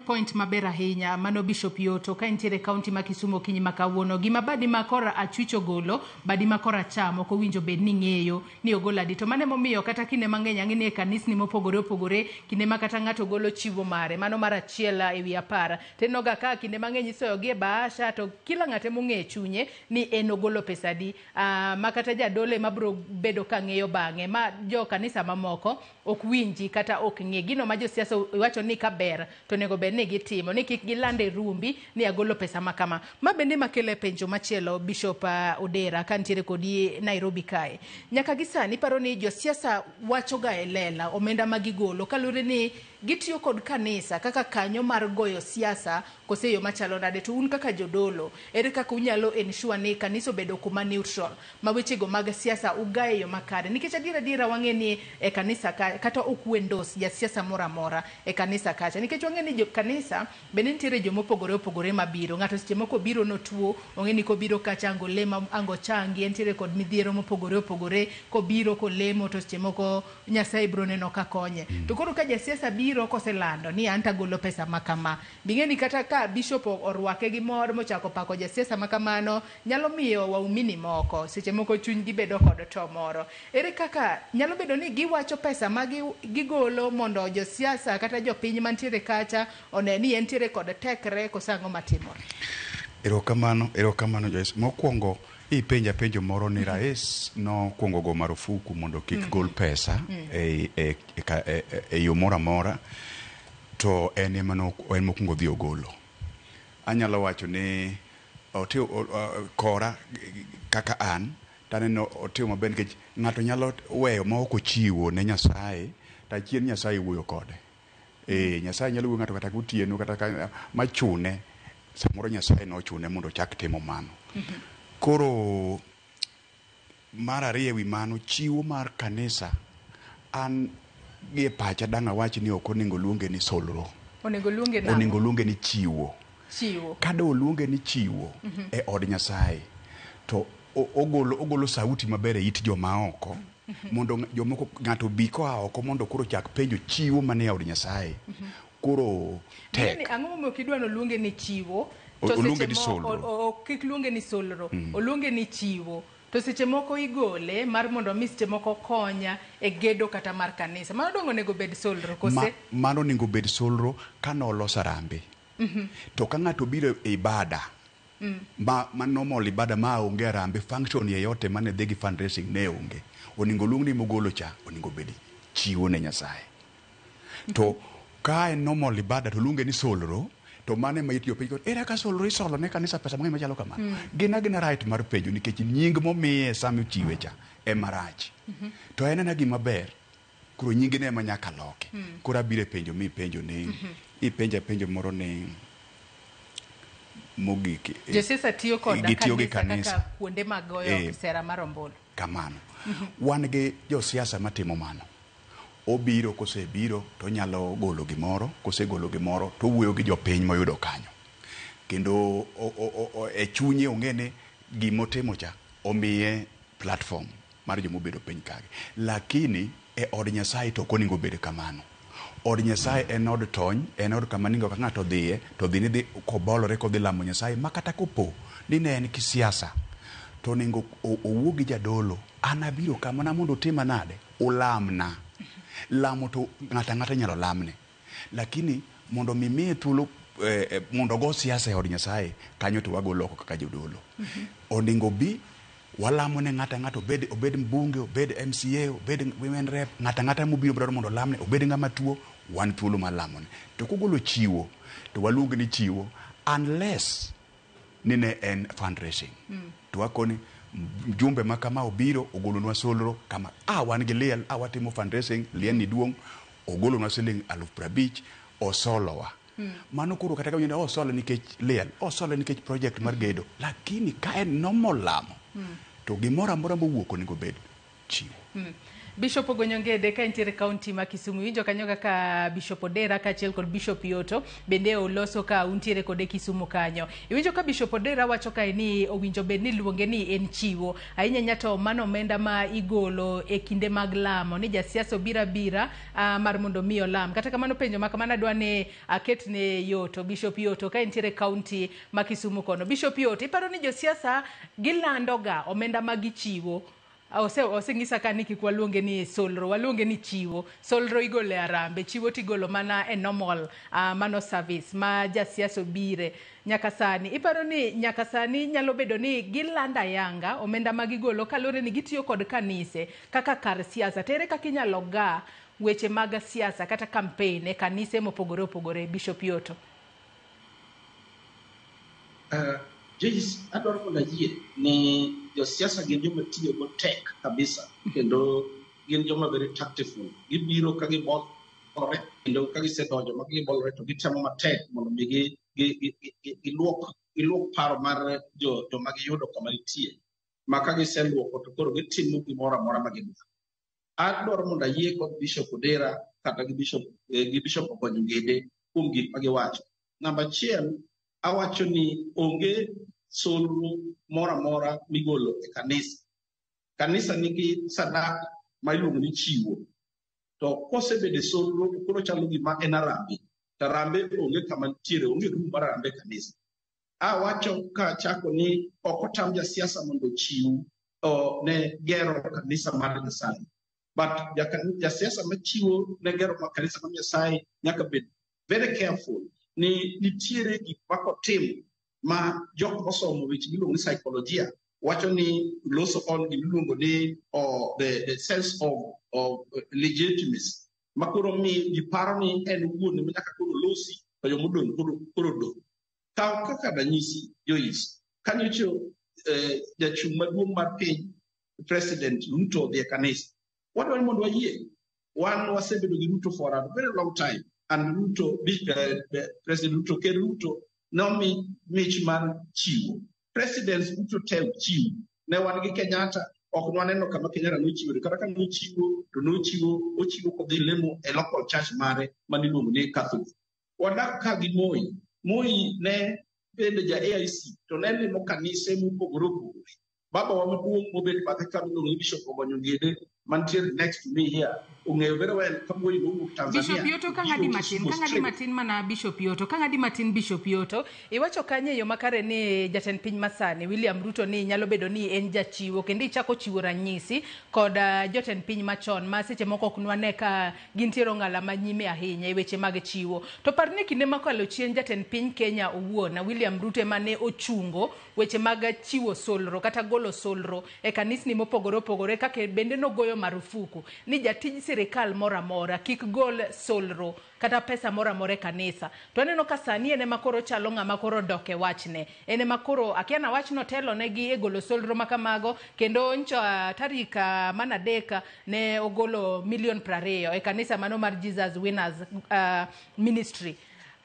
Point maber ahinya mano, Bishop Yoto, ka entiere e kaunti ma Kisumu okinyi ma kawuono. Gima badi ma kor achwich ogolo, badi ma kor acham ok owinjo bed ni ng'eyo ni ogolo adi. To mano emomiyo kata kinde mang'eny ang'e ni e kanisni mopogore opogore, kinde ma kata ng'ato golo chiwo mare mano mar 1/10, tinenoga ka kinde mang'eny isoyo gi e bahasha, to kila ng'ato emong'eyo e chunye ni en ogolo pesa adi, ma kata jadolo ema biro bedo ka ng'eyo bang'e, ma jo kanisa mamoko ok winji kata ok ng'e gino ma josiasa wacho ni ka ber to onego bed ni gitimo, ni kik giland e rumbi ni agolo pesa ma kama. Ma bende makelo penjo machielo, Bishop Odera, ka nitiere kodi Nairobi kae. Nyaka gi sani paro ni josiasa wacho ga e lela omenda ma gigolo kaluwore ni gitiyo kod kanisa kaka kanyo mar goyo siasa kose yo machalo nade? To un kaka jodolo, ere kaka unyalo ensure ni kanisa obedo kuma neutral ma wechego mag siasa ugaye e yo makare? Nikech adier adiera wang'e ni e kanisa ka kata ok endorse jasiasa moro amora e kanisa kacha, nikech wang'e ni jo kanisa bende nitiere jomopogore opogore mabiro. Ng'ato seche moko obiro notuo, ong'e ni kobiro kacha ango lemo ango changi, entiere kod midhiero mopogore opogore. Kobiro kolemo to seche moko Nyasaye biro neno ka konye. To koro ka jasiasa biro koselando ni an tagolo pesa ma kama, bing'e ni kata ka bishop orwake gi mor mochako pako jasiasa ma kamano, nyalo miyo waumini moko seche moko chunygi bedo kod to moro. Ere kaka nyalo bedo ni giwacho pesa ma gigolo mondo josiasa kata jopiny mantiere kacha one ni entiere kod tekre, koso ang'o matimore? Erokamano, erokamano Joyce. Mokwongo ipenja penjo moro ni rais nokwongo go marufuku mondo kik gol pesa e yo moro amora, to en ema en mokwongo dhi ogolo. Anyalo wacho ni otio kora kaka an taneno otimo maber, nikech ng'ato nyalo weyo ma ok ochiwo ne Nyasaye to achien Nyasaye wuoyo kode. Nyasaye nyalo wuoyo ng'ato kata gotieno kata ka machune samoro Nyasaye nochune mondo ochak timo mano. Koro mar ariyo ewi mano, chiwo mar kanisa an Gie pacha dang' awach ni ok onego luonge ni solro. Onego luonge nang'o? Onego luonge ni chiwo. Chiwo. Ka do oluonge ni chiwo e od Nyasaye, to ogolo sauti maber e it joma oko, mondo jomoko ng'ato bi koa oko mondo koro chak penjo chiwo manie od Nyasaye. Koro Ni tek. ang'o momiyo ok idwa ni oluonge ni chiwo? To Oluonge seche ni solro. Kik luonge ni solro. Oluonge ni chiwo. To seche moko igole mar mondo mi seche moko konya e gedo kata mar kanisa. Mano dong' onego bed solro kose? Mano onego bed solro ka nolos arambe. To ka ng'ato biro e ibada, ma normal ibada ma onge arambe, function yeyote mane dhi gi fundraising ne onge. Onego luong ni mogolo cha, onego bed chiwo ne Nyasaye. To ka en normal ibada to luonge ni solro, to mano ema it jopiny koro, ere kaka solro isolo ne kanisa pesa mang'eny machalo kamano? Gin agina right mar penjo nikech nying momiye sama ochiwe cha ema rach. To en ena gima ber, koro nyingne ema nyaka loki. Koro abiro e penjo mi penjo ni, ipenja penjo moro ni mogik. Josiasa tiyo kod Gitiyo gi kanisa kanisa. kaka kuonde mag goyo sera mar ombulu. Kamano. Wan gi josiasa matimo mano. Obiro kosebiro to onyalo golo gimoro, kosegolo gimoro to owuoyo gi jopiny moyudo kanyo. Kendo e chunye ong'e ni gimotimo cha omiye platform mar jomobedo piny kagi. Lakini e od Nyasaye to ok onego bed kamano. Od Nyasaye en od tony, en od kama ningo ka ng'ato dhiye, to dhi ni dhi kobolore kodhi lamo Nyasaye, ma kata kopo ni ne en kisiasa, to onego owuo gi jadolo, an abiro ka mana mondo utima nade? Ulamna. Lamo to ng'ato ang'ata inyalo lamne. Lakini mondo mi miye thuolo mondo ogo siasa e od Nyasaye, kanyo to wagolo oko kaka jodolo. Onego bi walamo ne ng'ato ang'ata, obed mbunge, obed MCA, obed women rep, ng'ato ang'ata mobiro dwaro mondo olamne, obed ng'ama tuo, wan thuolo mar lamone. To kogolo chiwo, to waluong ni chiwo, unless ni ne en fundraising. To wakoni mjumbe ma kama obiro ogolonwa solro kama, wan gi liel, watimo fundraising, liel ni duong', ogolonwa siling 50,000, osolowa. Mano koro kata ka winjo ni osole nikech liel, osole nikech project mar gedo, lakini ka en normal lamo, to gimoro amora mowuok onego bed chiwo. Bishop Ogonyo Ngede ka entiere kaunti ma Kisumu, iwinjo kanyo kaka Bishop Odera kaachiel kod Bishop Yoto bende oloso ka untiere kode Kisumu kanyo. Iwinjo ka Bishop Odera wacho kae ni owinjo bed ni luonge ni en chiwo. Ahinya ahinya to mano omenda ma igolo e kinde mag lamo ni jasiasa obiro abira mar mondo mi olam. Kata kamano penjo ma kamano adwa ni aket ne Yoto, Bishop Yoto ka entiere kaunti ma Kisumu kono. Bishop Yoto, iparo ni josiasa gilandoga omenda ma gichiwo? Oseng'isa ka ni kik waluonge ni solro, waluonge ni chiwo. Solro igolo e arambe, chiwo tigolo mana e normal mano service ma jasiasa obire nyaka sani. Iparo ni nyaka sani nyalo bedo ni gilando ayanga omenda ma gigolo kaluwore ni gitiyo kod kanise kaka kar siasa. To ere kaka inyalo ga weche mag siasa kata campaign e kanise mopogore opogore, Bishop Yoto? Joyce, adwaro mondo ayie ni josiasa gin joma tiyo go tek kabisa kendo gin joma very tactful. Gibiro ka gibolore kendo ka gisedonjo ma gibolore to gitemo matek mondo mi giluok paro mar joma giyudo kama nitie. Ma ka giseluoko to koro gitimo gimoro amora ma gidwaro. Adwaro mondo ayie kod Bishop Odera kata gi Bishop Ogonyo Ngede kuom gik ma giwacho. Namba achiel, awacho ni onge solro moro amora migolo e kanisa. Kanisa nigi sadaka ma iluongo ni chiwo. To kosebedo e solro to koro chalo gima en arambe. To arambe onge kama nitiere, onge room mar arambe e kanisa. Awacho ka achako ni ok otam jasiasa mondo ochiw ne gero kanisa mar Nyasaye. But jasiasa machiwo ne gero mar kanisa mar Nyasaye nyaka bed very careful ni nitiere gik ma kotimo ma jok mosomo weche miluongo ni psychologia wacho ni loso on gimiluongo ni the sense of legitimacy ma koro mi ji paro ni en owuon ema nyaka koro losi to jomodong' koro dong'. Kaw kaka ranyisi Joyce, kanyocha jachung' maduong' mar piny President Ruto odhi e kanisa. Wadwaro ni mondo wayie. Wan wasebedo gi Ruto for a very long time. And Ruto, President Ruto, Ker Ruto nomi mich mar chiwo. Presidents duto te chiwo. Ne wan gi Kenyatta, Ok nwaneno kama Kenyatta nochiwo, kata ka nochiwo to nochiwo ochiwo kodhi lemo e local church mare maniluongo ni Catholic. Wadak ka gi Moi. Moi ne bende ja AIC to ne limo kanise mopogore opogore. Baba wa maduong' mobet bathe ka miluongo ni Bishop Ogonyo Ngede mantiere next to me here ong'eyo very well ka Moi nowuok Tanzania. Bishop Yoto ka ng'adi matin, ka ng'adi matin mana Bishop Yoto, ka ng'adi matin Bishop Yoto, iwacho kanyo e yo makare ni jatend piny masani William Ruto ni nyalo bedo ni en jachiwo kendo ichako chiwo ranyisi kod jotend piny machon ma seche moko ok nwane ka gintiere ong'ala manyime ahinya e weche mag chiwo. To par ni kinde mokalo chien jatend piny Kenya owuon William Ruto ema ne ochungo weche mag chiwo solro kata golo solro e kanisni mopogore opogore kaka bende nogoyo marufuku ni jatij sirikal moro amora kik gol solro kata pesa moro amora e kanisa. To aneno ka sani en ema koro chalo ng'ama koro dok e wachne. En ema koro akia na wachno telo negi e golo solro ma kamago kendo ncho tarik mana 3 ne ogolo milion 20 e kanisa mano mar Jesus Winners Ministry.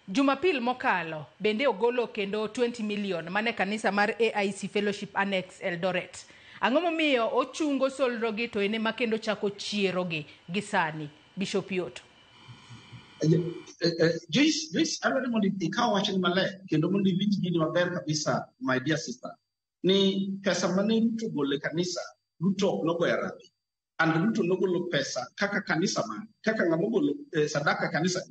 Jumapil mokalo bende ogolo kendo 20 million mane kanisa mar AIC Fellowship Annex Eldoret. Ang'o momiyo ochungo solro gi to en ema kendo chako chiero gi gi sani, Bishop Yoto? Joyce, adwaro mondo ikaw wachni maler kendo mondo iwinj gini maber kabisa, my dear sister, ni pesa mane Ruto golo e kanisa, Ruto ok nogoyo harambee. And Ruto nogolo pesa kaka kanisa mare, kaka ng'ama ogolo sadaka e kanisa.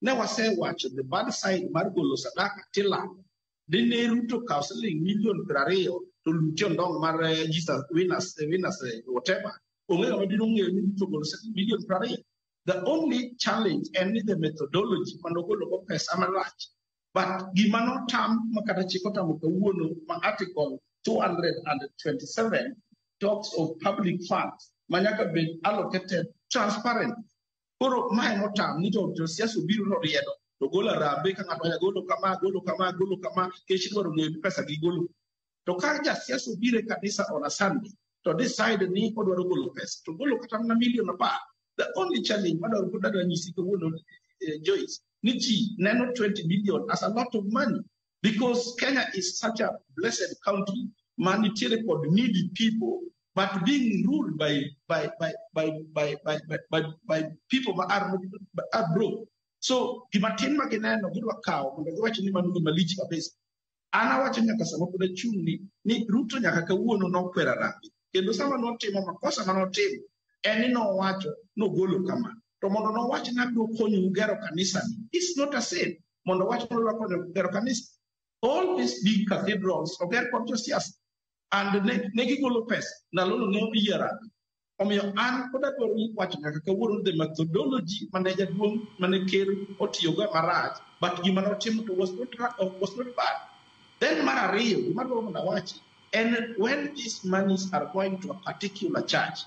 Ne wasewacho the bad side mar golo sadaka tilando. Dine Ruto kaw siling milion 20 to lutie ondong' mar Jesus Winners, whatever. Onge ng'ama dine ong'eyo ni Ruto ogolo siling milion 20. The only challenge en ni the methodology manogolo go pesa marach. But gima notam ma kata chik otamo kawuono ma Article 227 talks of public funds ma nyaka bed allocated transparent. Koro mae notam ni to josiasa obiro noriedo to golo harambee ka ng'ato wacho golo kama, golo kama, golo kama, kech idwaro ng'eyo ni pesa gigolo. To ka jasiasa obiro e kanisa on a Sunday to decide ni odwaro golo pesa to golo kata mana milion 10. The only challenge madwaro pod adwa nyisi kawuono, Joyce, ni ji neno 20 million as a lot of money because Kenya is such a blessed country ma nitiere kod needy people but being ruled by people ma are broke. So gima tin ma gineno gidwa kawo mondo giwach ni mano gima lich kabisa. An awacho nyaka sama pod achung' ni Ruto nyaka kawuono nokwero harambee. Kendo sama notimo makosa manotimo en ni nowacho nogolo kama. To mondo nowach ni abiro konyou gero kanisa ni, it's not a sin. Mondo owach ni odwa konyo gero kanisa. All these big cathedrals oger kod josiasa. And ne gigolo pesa, ndalono ne oyie harambee. Omiyo an pod adwaro wacho nyaka kawuono the methodology mane jaduong' mane ker otiyogo marach, but gima notimo to was not bad. Then mar ariyo, gima adwaro mondo awachi, en when these monies are going to a particular church,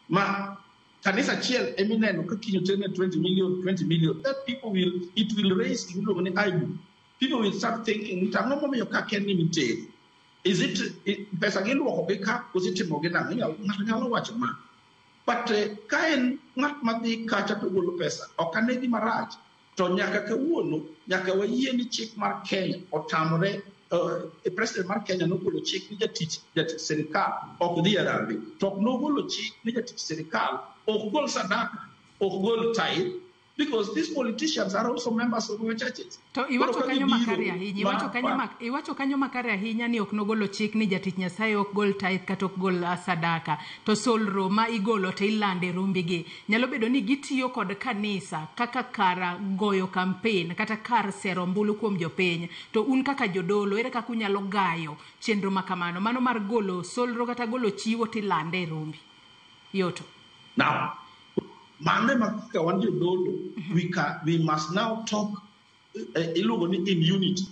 ma kanisa achiel emineno ka kiny oterne 20 million, 20 million, that people will, it will raise gimiluongo ni eyebrow. People will start thinking, ni to ang'o momiyo ka ken ni mitere? Is it pesa giluoko gi ka koso itimo gi nang'o? Ng'ato nyalo wacho ma. But ka en ng'at madhi kacha to golo pesa, ok ane gima rach. To nyaka kawuono, nyaka wayie ni chik mar Kenya otamore, president mar Kenya nogolo chik ni jatich sirikal ok dhi harambee. To ok nogolo chik ni jatich sirikal ok gol sadaka, ok gol tithe, because these politicians are also members of our churches. To iwacho Koro ka kanyo gibiro, makare ahinya, iwacho kanyo makare ahinya ni ok nogolo chik ni jatich Nyasaye ok gol tithe kata ok gol sadaka. To solro ma igolo to ilande rumbigi. Nyalo bedo ni gitiyo kod kanisa kaka kar goyo campaign kata kar sero ombulu kuom jopiny. To un kaka jodolo, ere kaka unyalo gayo chenro ma kamano? Mano mar golo solro kata golo chiwo tilande e rumbi. Yoto. Now, mano ema kaka wan jodolo, we must now talk iluongo ni in unity.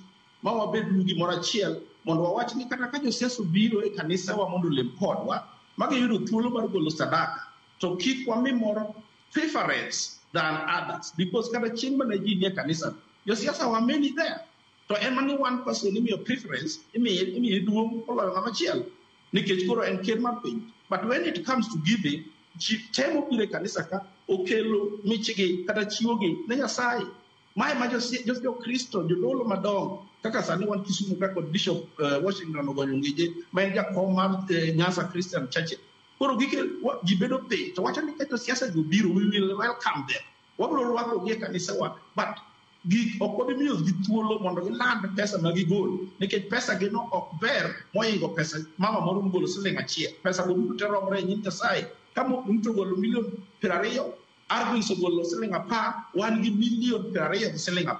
Ma wabed gimoro achiel mondo wawach ni kata ka josiasa obiro e kanisawa mondo olem kodwa, ma giyudo thuolo mar golo sadaka, to kik wami moro preference than others. Because kata chieng' mane ji nie kanisa, josiasa were many there. To ema ni one person imiyo preference, imiye duong' moloyo ng'ama chielo. Nikech koro en ker mar piny. But when it comes to giving, ji te mobiro e kanisa ka okelo michgi kata chiwogi ne Nyasaye. Mae ma Jokristo, jodolo madongo, kaka sani wan Kisumu ka kod Bishop Washington Ogonyo Ngije, ma en jakom mar Nyanza Christian Church. Koro ji bedo piny, to wacho ni ka josiasa go biro, we will welcome them. Wabiro rwakogi e kanisawa, but gik ok wabi miyo gi thuolo mondo giland pesa ma gigolo, nikech pesa gi no ok ber mohingo pesa mama moro mogolo siling achiel. Pesa go duto te romre e nyim Nyasaye. Ka Ruto ogolo milion 20, Argwings ogolo siling 10, wan gi milion 20 gi siling 10.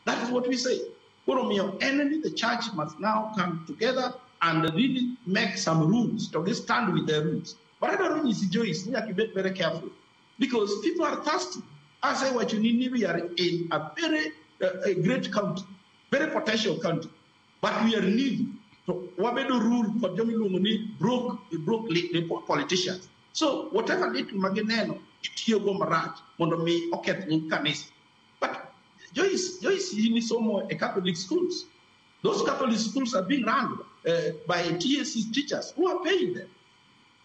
That is what we say. Koro omiyo en ni the church must now come together and really make some rules, to stand with their rules. But adwaro nyisi Joyce ni nyaka ibed very careful because people are thirsty. As I wacho ni we are in a very a great country, very potential country, but we are needy. To wabedo rule kod joma iluongo ni broke politicians. So whatever little ma gineno, itiyogo marach mondo mi oketh nying kanisa. But Joyce in somo e Catholic schools. Those Catholic schools are being run by TSC teachers who are paying them.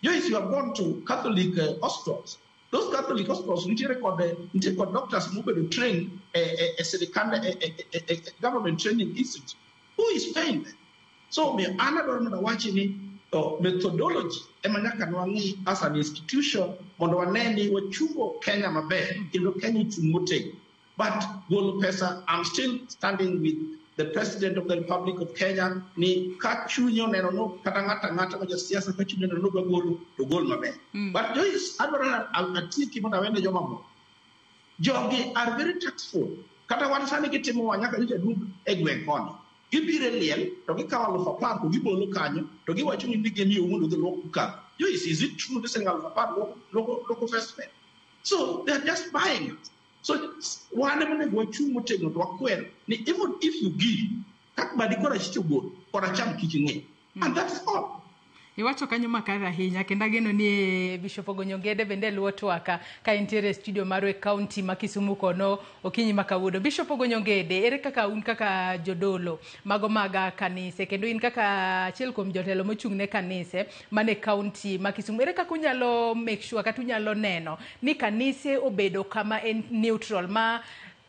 Joyce, you have gone to Catholic hospitals. Those Catholic hospitals, nitie kod doctors mobedo trained e sirikal, e government training institute. Who is paying them? So me an adwaro mondo awachi ni methodology ema nyaka nwang'i as an institution mondo wane ni wachungo Kenya maber kendo Kenya ochung' motegno. But golo pesa, I'm still standing with the President of the Republic of Kenya ni ka chunye oneno no kata ng'ato ang'ata ma jasiasa ka chunye oneno no dwa golo to gol maber. But Joyce, adwaro atieki mondo awene jomamoko. Jogi are very tactful. Kata wan sani gitimo wa nyaka nyocha duog e gweng' koni. Gibiro e liel to gikawo 10,000 to gibolo kanyo to giwacho ni gimiyo mondo dhi luok kar. Joyce, is it true ni siling 10,000 luoko first man? So they are just buying it. So wan ema onego wachung' motegno to wakwer ni even if you give, kak badi kor achich ogol, kor acham kik ing'i. And that is all. Iwacho kanyo makare ahinya kendo ageno ni Bishop Ogonyo Ngede bende luwo twaka ka entiere e studio marwa e kaunti ma Kisumu kono okinyi ma kawuono. Bishop Ogonyo Ngede, ere kaka un kaka jodolo mago mag kanise kendo in kaka achiel kuom jotelo mochung' ne kanise mane kaunti ma Kisumu, ere kaka unyalo make sure kata unyalo neno ni kanise obedo kama en neutral ma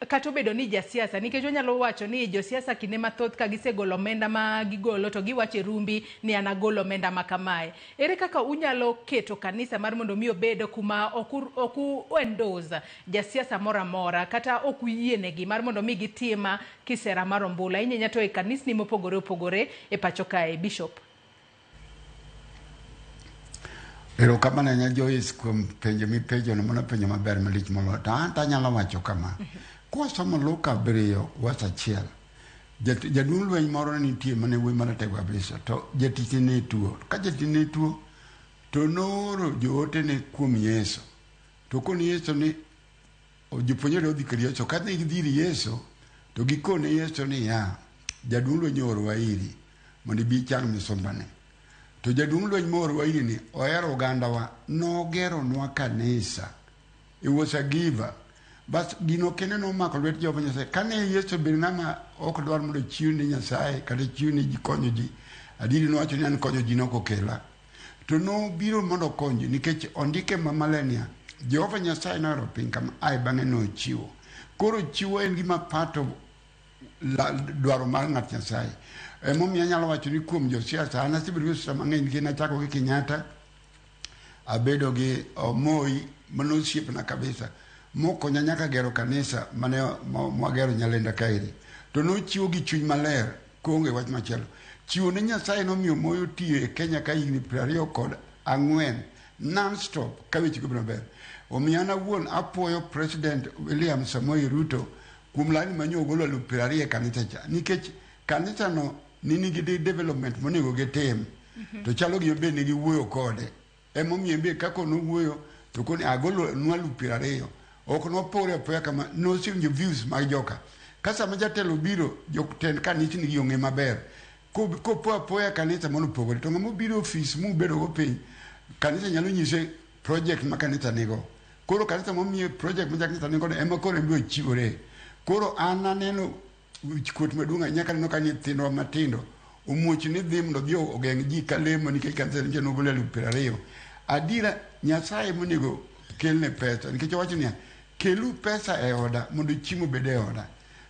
kata obedo ni jasiasa, nikech wanyalo wacho ni josiasa kinde mathoth ka gisegolo omenda ma gigolo to giwacho e rumbi ni an agolo omenda ma kamae. Ere kaka unyalo keto kanisa mar mondo mi obed kuma ok u endorse jasiasa moro amora kata ok uyienegi mar mondo mi gitim kisera mar ombulu ahinya ahinya to e kanisni mopogore opogore e pacho kae, Bishop? Erokamano ahinya Joyce kuom penjo mipenjono, mano penjo maber malich moloyo. To an to anyalo wacho kama, kwasomo Luka 7 wach 1, jaduong' lweny moro ne nitie mane wuoyi maratego kabisa, to jatichne ne tuo. Ka jatichne ne tuo, to nooro jootene kuom Yesu. To koni Yesu ni jopuonjre odhi kar Yesu. Ka ne gidhi ir Yesu, to gikone Yesu niya, jaduong' lweny oorowa iri mondo ibi ichang misumbane. To jaduong' lweny moorowa iri ni ohero ogandawa, nogeronwa kanisa. He was a giver. Bas gino kende nomako lwet Jehova Nyasaye. Kane Yesu obedo ng'ama ok dwar mondo ochiw ne Nyasaye kata chiw ne ji konyo ji, adieri nowacho ni an konyo ji nok okela. To nobiro mondo okony ji nikech ondike maler niya, Jehova Nyasaye nohero piny kama ae bang'e nochiwo. Koro chiwo en gima part of dwaro mar ng'at Nyasaye. Emomiyo anyalo wacho ni kuom josiasa, an asebedo gi josiasa mang'eny nikech nachako gi Kenyatta, abedo gi Moi mano osiepna kabisa, mokonya nyaka gero kanisa mane mwagero Nyalenda kaeri. To nochiwo gi chuny maler koonge wach machielo. Chiwo ne Nyasaye nomiyo Moi otiyo e Kenya ka higni 24 non-stop ka weche go maber. Omiyo an awuon apuoyo President William Samoei Ruto kuom lani manyo ogolo 20,000 e kanisa cha. Nikech kanisa no ni nigi development monego gitim. To chalo gima be nigi wuoyo kode. Emomiyo be kaka nowuoyo to koni agolo nu 20,000. Ok nopore apoya kama nosewinjo views mag joka. Ka sama jatelo biro, jotend kanisni gi ong'e maber. Kopo apoya kanisa mondo opogore. To ng'ama obiro ofis mubedo go piny, kanisa nyalo nyise project ma kanisa nigo. Koro kanisa momiye project ma kanisa nigo ema koro en be ochiwore. Koro an aneno wichkuot maduong' ahinya kaneno ka nyithindwa matindo omuoch ni dhi mondo odhi ogeng' ji kalemo nikech kanisa nyicha nogolo 20,000. Adiera Nyasaye monego kelne pesa nikech owacho niya, Kelu pesa e oda mondo chiemo obed e oda.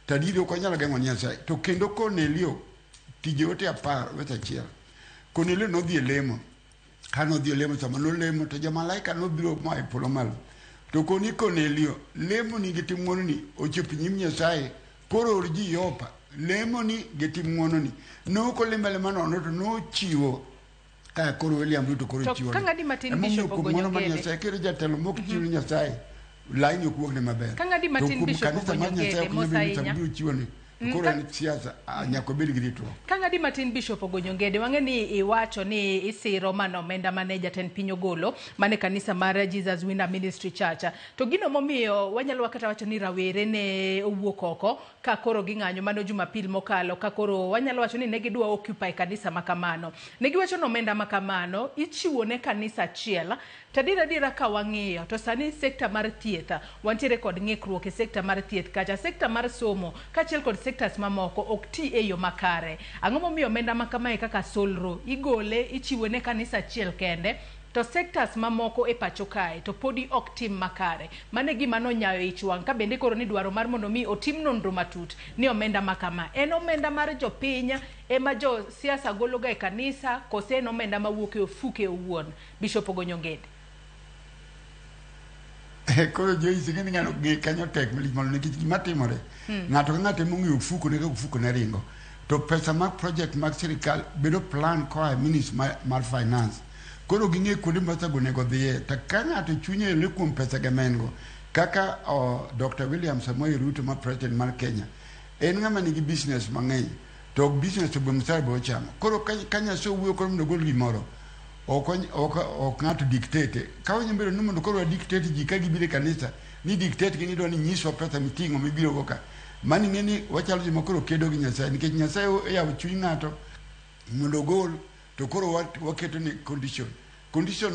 To adieri ok wanyal geng'o Nyasaye. To kendo Cornelio, tije ote 10 wes 1. Cornelio nodhi e lemo. Ka nodhi e lemo, sama nolemo to jomalaika nobiro moa e polo malo. To koni Cornelio, lemoni gi tim ng'wononi ochopo nyim Nyasaye, koro or ji Yopa. Lemoni gi tim ng'wononi. Ne ok olemo alema nono to nochiwo ka koro William Ruto koro To chiwo. ka ng'adi matin Emomiyo Bishop kuom ng'wono mar Ogonyo Ngede. Nyasaye kendo jatelo mok chiw ne Nyasaye laini ok wuogne maber. Ka ng'adi To matin kuom Bishop kanisa mar Ogonyo Nyasaye Ngede, ok nyal mos bedo ni ahinya. sama biro chiwoni. To koro en siasa, nyaka obed gi ritruok. Ka ng'adi matin Bishop Ogonyo Ngede, wang'e ni iwacho ni isiro mana omenda mane jatend piny ogolo mane kanisa mar Jesus Winner Ministry Church. To gino momiyo wanyalo kata wacho ni rawere ne owuok oko ka koro ging'anyo mano Jumapil mokalo, ka koro wanyalo wacho ni ne gidwa occupy kanisa ma kamano. Ne giwacho ni omenda ma kamano ichiwo ne kanisa achiel. To adier adiera ka wang'iyo to sani sekta mar thieth wantiere kod ng'ikruok e sekta mar thieth kacha, sekta mar somo kaachiel kod sectors mamoko ok ti e yo makare. Ang'o momiyo omenda ma kamae kaka solro igole ichiwo ne kanisa achiel kende to sectors mamoko e pacho kae to podi ok tim makare? Mano e gima nonyayo ich wang' ka bende koro ni dwaro mar mondo mi otim nonro matut ni omenda ma kama en omenda mar jopiny ema jo siasa gologa e kanisa kose en omenda mawuok e ofuke owuon. Bishop Ogonyo Ngede. Koro Joyce ing'e ni ng'ano ng'e kanyo tek malich moloyo nikech gima timore ng'ato ka ng'ato ema ong'eyo ofuko ne kaka ofuko ne ringo to pesa mag project mag sirikal bedo plan koa e ministry mar finance koro ging'e kuonde ma pesa go onego dhiye to ka ng'ato chunye ole kuom pesa ge ma en go kaka Dr. William Samoei Ruto ma president mar Kenya en ng'ama nigi business mang'eny to ok business to be msara be ochamo koro ka Nyasaye owuoyo koro mondo ogol gimoro ok ng'ato dictate ka wanyalo bedo ni mondo koro wa dictate ji ka gibiro e kanisa ni dictate gi ni idwa ni nyiswa pesa miting'o mibiro go ka mano ing'e ni wachalo joma koro kedo gi Nyasaye nikech Nyasaye oyawo chuny ng'ato mondo ogol to koro waketo ni condition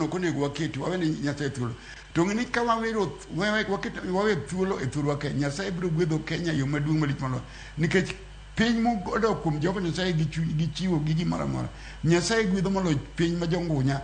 ok onego waketi wawe ne Nyasaye thuolo to ng'e ni ka wawero wawe thuolo e thurwa ka Nyasaye biro gwedho Kenya e yo maduong' malich moloyo nikech piny modok kuom Jehova Nyasaye gi chuny gi chiwo gi gimoro amora Nyasaye gwedho moloyo piny ma jongunya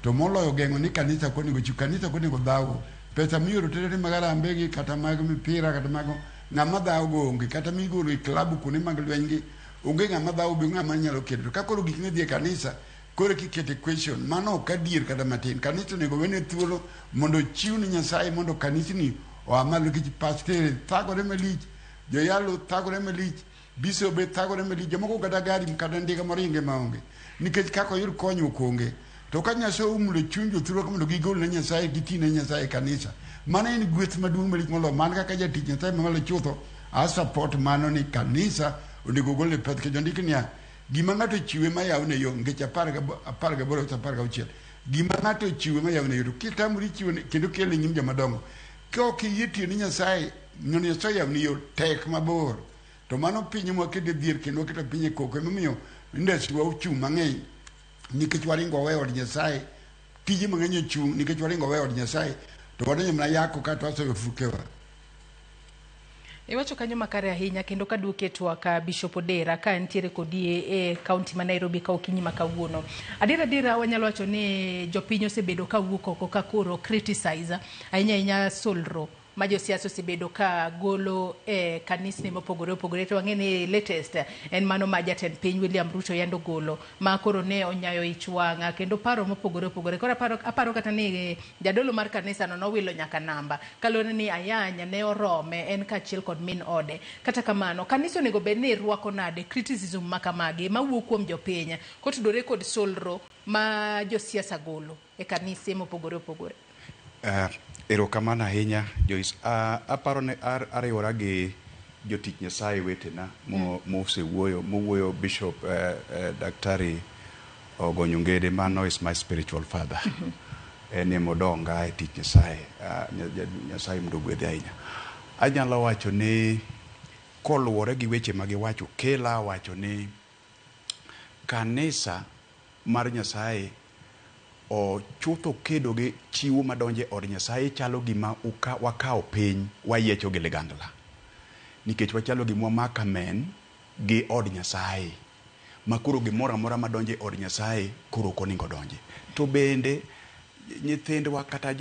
to moloyo geng'o ni kanisa ok onego chiw kanisa ok onego dhawo pesa mioro tere mag arambe gi kata mag mipira kata mag ng'ama dhawo go onge kata migolo e klabu kuonde mag lweny gi onge ng'ama dhawo be ng'ama nyalo kedo to ka koro gik midhi e kanisa koro kikete question mano ok adier kata matin kanisa onego wene thuolo mondo ochiw ne Nyasaye mondo kanisni oa malo nikech pastere thagore malich joyalo thagore malich bisobe thagore malich jomoko kata gari kata ndiga moringe maonge nikech kaka oyud konyruok onge to ka Nyasaye omulo chuny jothurwa mondo gigol ne Nyasaye giti ne Nyasaye e kanisa mano en gweth maduong' malich moloyo man kaka jatich Nyasaye mamalo chutho a support mano ni kanisa onego ogol ne pesa nikech ondik niya gima ng'ato ochiwe mayawne yo nikech 18 16 gima ng'ato ochiwe mayawne yo to kitamori chiwo kendo kele e nyim jomadongo ka ok iyie tiyo ne Nyasaye mondo Nyasaye oyawni yo tek mabor to mano piny mwaketo e dhier kendo waketo piny e koko emomiyo industry wa ochung' mang'eny nikech waringo waweyo od Nyasaye tije mang'eny ochung' nikech waringo waweyo od Nyasaye to wadonjo mana yako kato wasoyo ofukewa. Iwacho kanyo makare ahinya kendo kaduoke twak Bishop Odera ka entiere kodi e kaunti ma Nairobi ka okinyi ma kawuono. Adier adiera wanyalo wacho ni jopiny osebedo ka wuok oko ka koro criticize ahinya ahinya solro ma josiasa osebedo ka golo e kanisni mopogore opogore to wang'e ni latest en mano ma jatend piny William Ruto yando golo ma koro ne onyayo ich wang' kendo paro mopogore opogore. Koro aparo kata ni jadolo mar kanisa no nowilo nyaka namba kaluwore ni ayany ne orome en kaachiel kod min ode. Kata kamano kanisa onego bed ni rwako nade criticism ma kamagi mawuok kuom jopiny kotudore kod solro ma josiasa golo e kanise mopogore opogore. Erokamano ahinya Joyce. Aparo ni ariwora gi jotich Nyasaye wetena mosewuoyo mowuoyo Bishop Daktari Ogonyo Ngede mano is my spiritual father. En emodonga e tich Nyasaye. Nyasaye mondo ogwedhe ahinya. Anyalo wacho ni koluwore gi weche magiwacho kela wacho ni kanisa mar Nyasaye chutho kedo gi chiwo madonjo e od Nyasaye chalo gima wakawo piny wayiecho gi ligangla. Nikech wachalo gima wamako amen gi od Nyasaye. Ma koro gimoro amora madonjo e od Nyasaye koro ok onego donji. To bende Nyithindwa kata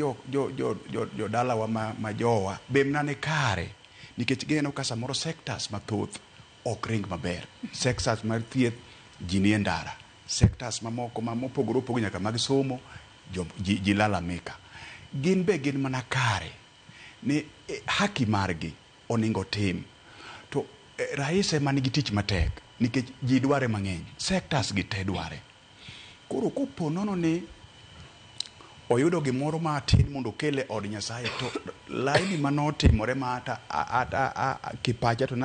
jodalawa ma jowa be mana ni kare, nikech gineno ka samoro sectors mathoth ok ring maber. Sectors mar thieth ji nie ndara, sectors mamoko ma mopogore opogore nyaka mag somo ji lalamika. Gin be gin mana kare ni haki margi oningo tim. To rais ema nigi tich matek nikech ji dware mang'eny, sectors gi te dware. Koro kopo nono ni oyudo gimoro matin mondo okel e od Nyasaye, to laini manotimore ma ata kipacha to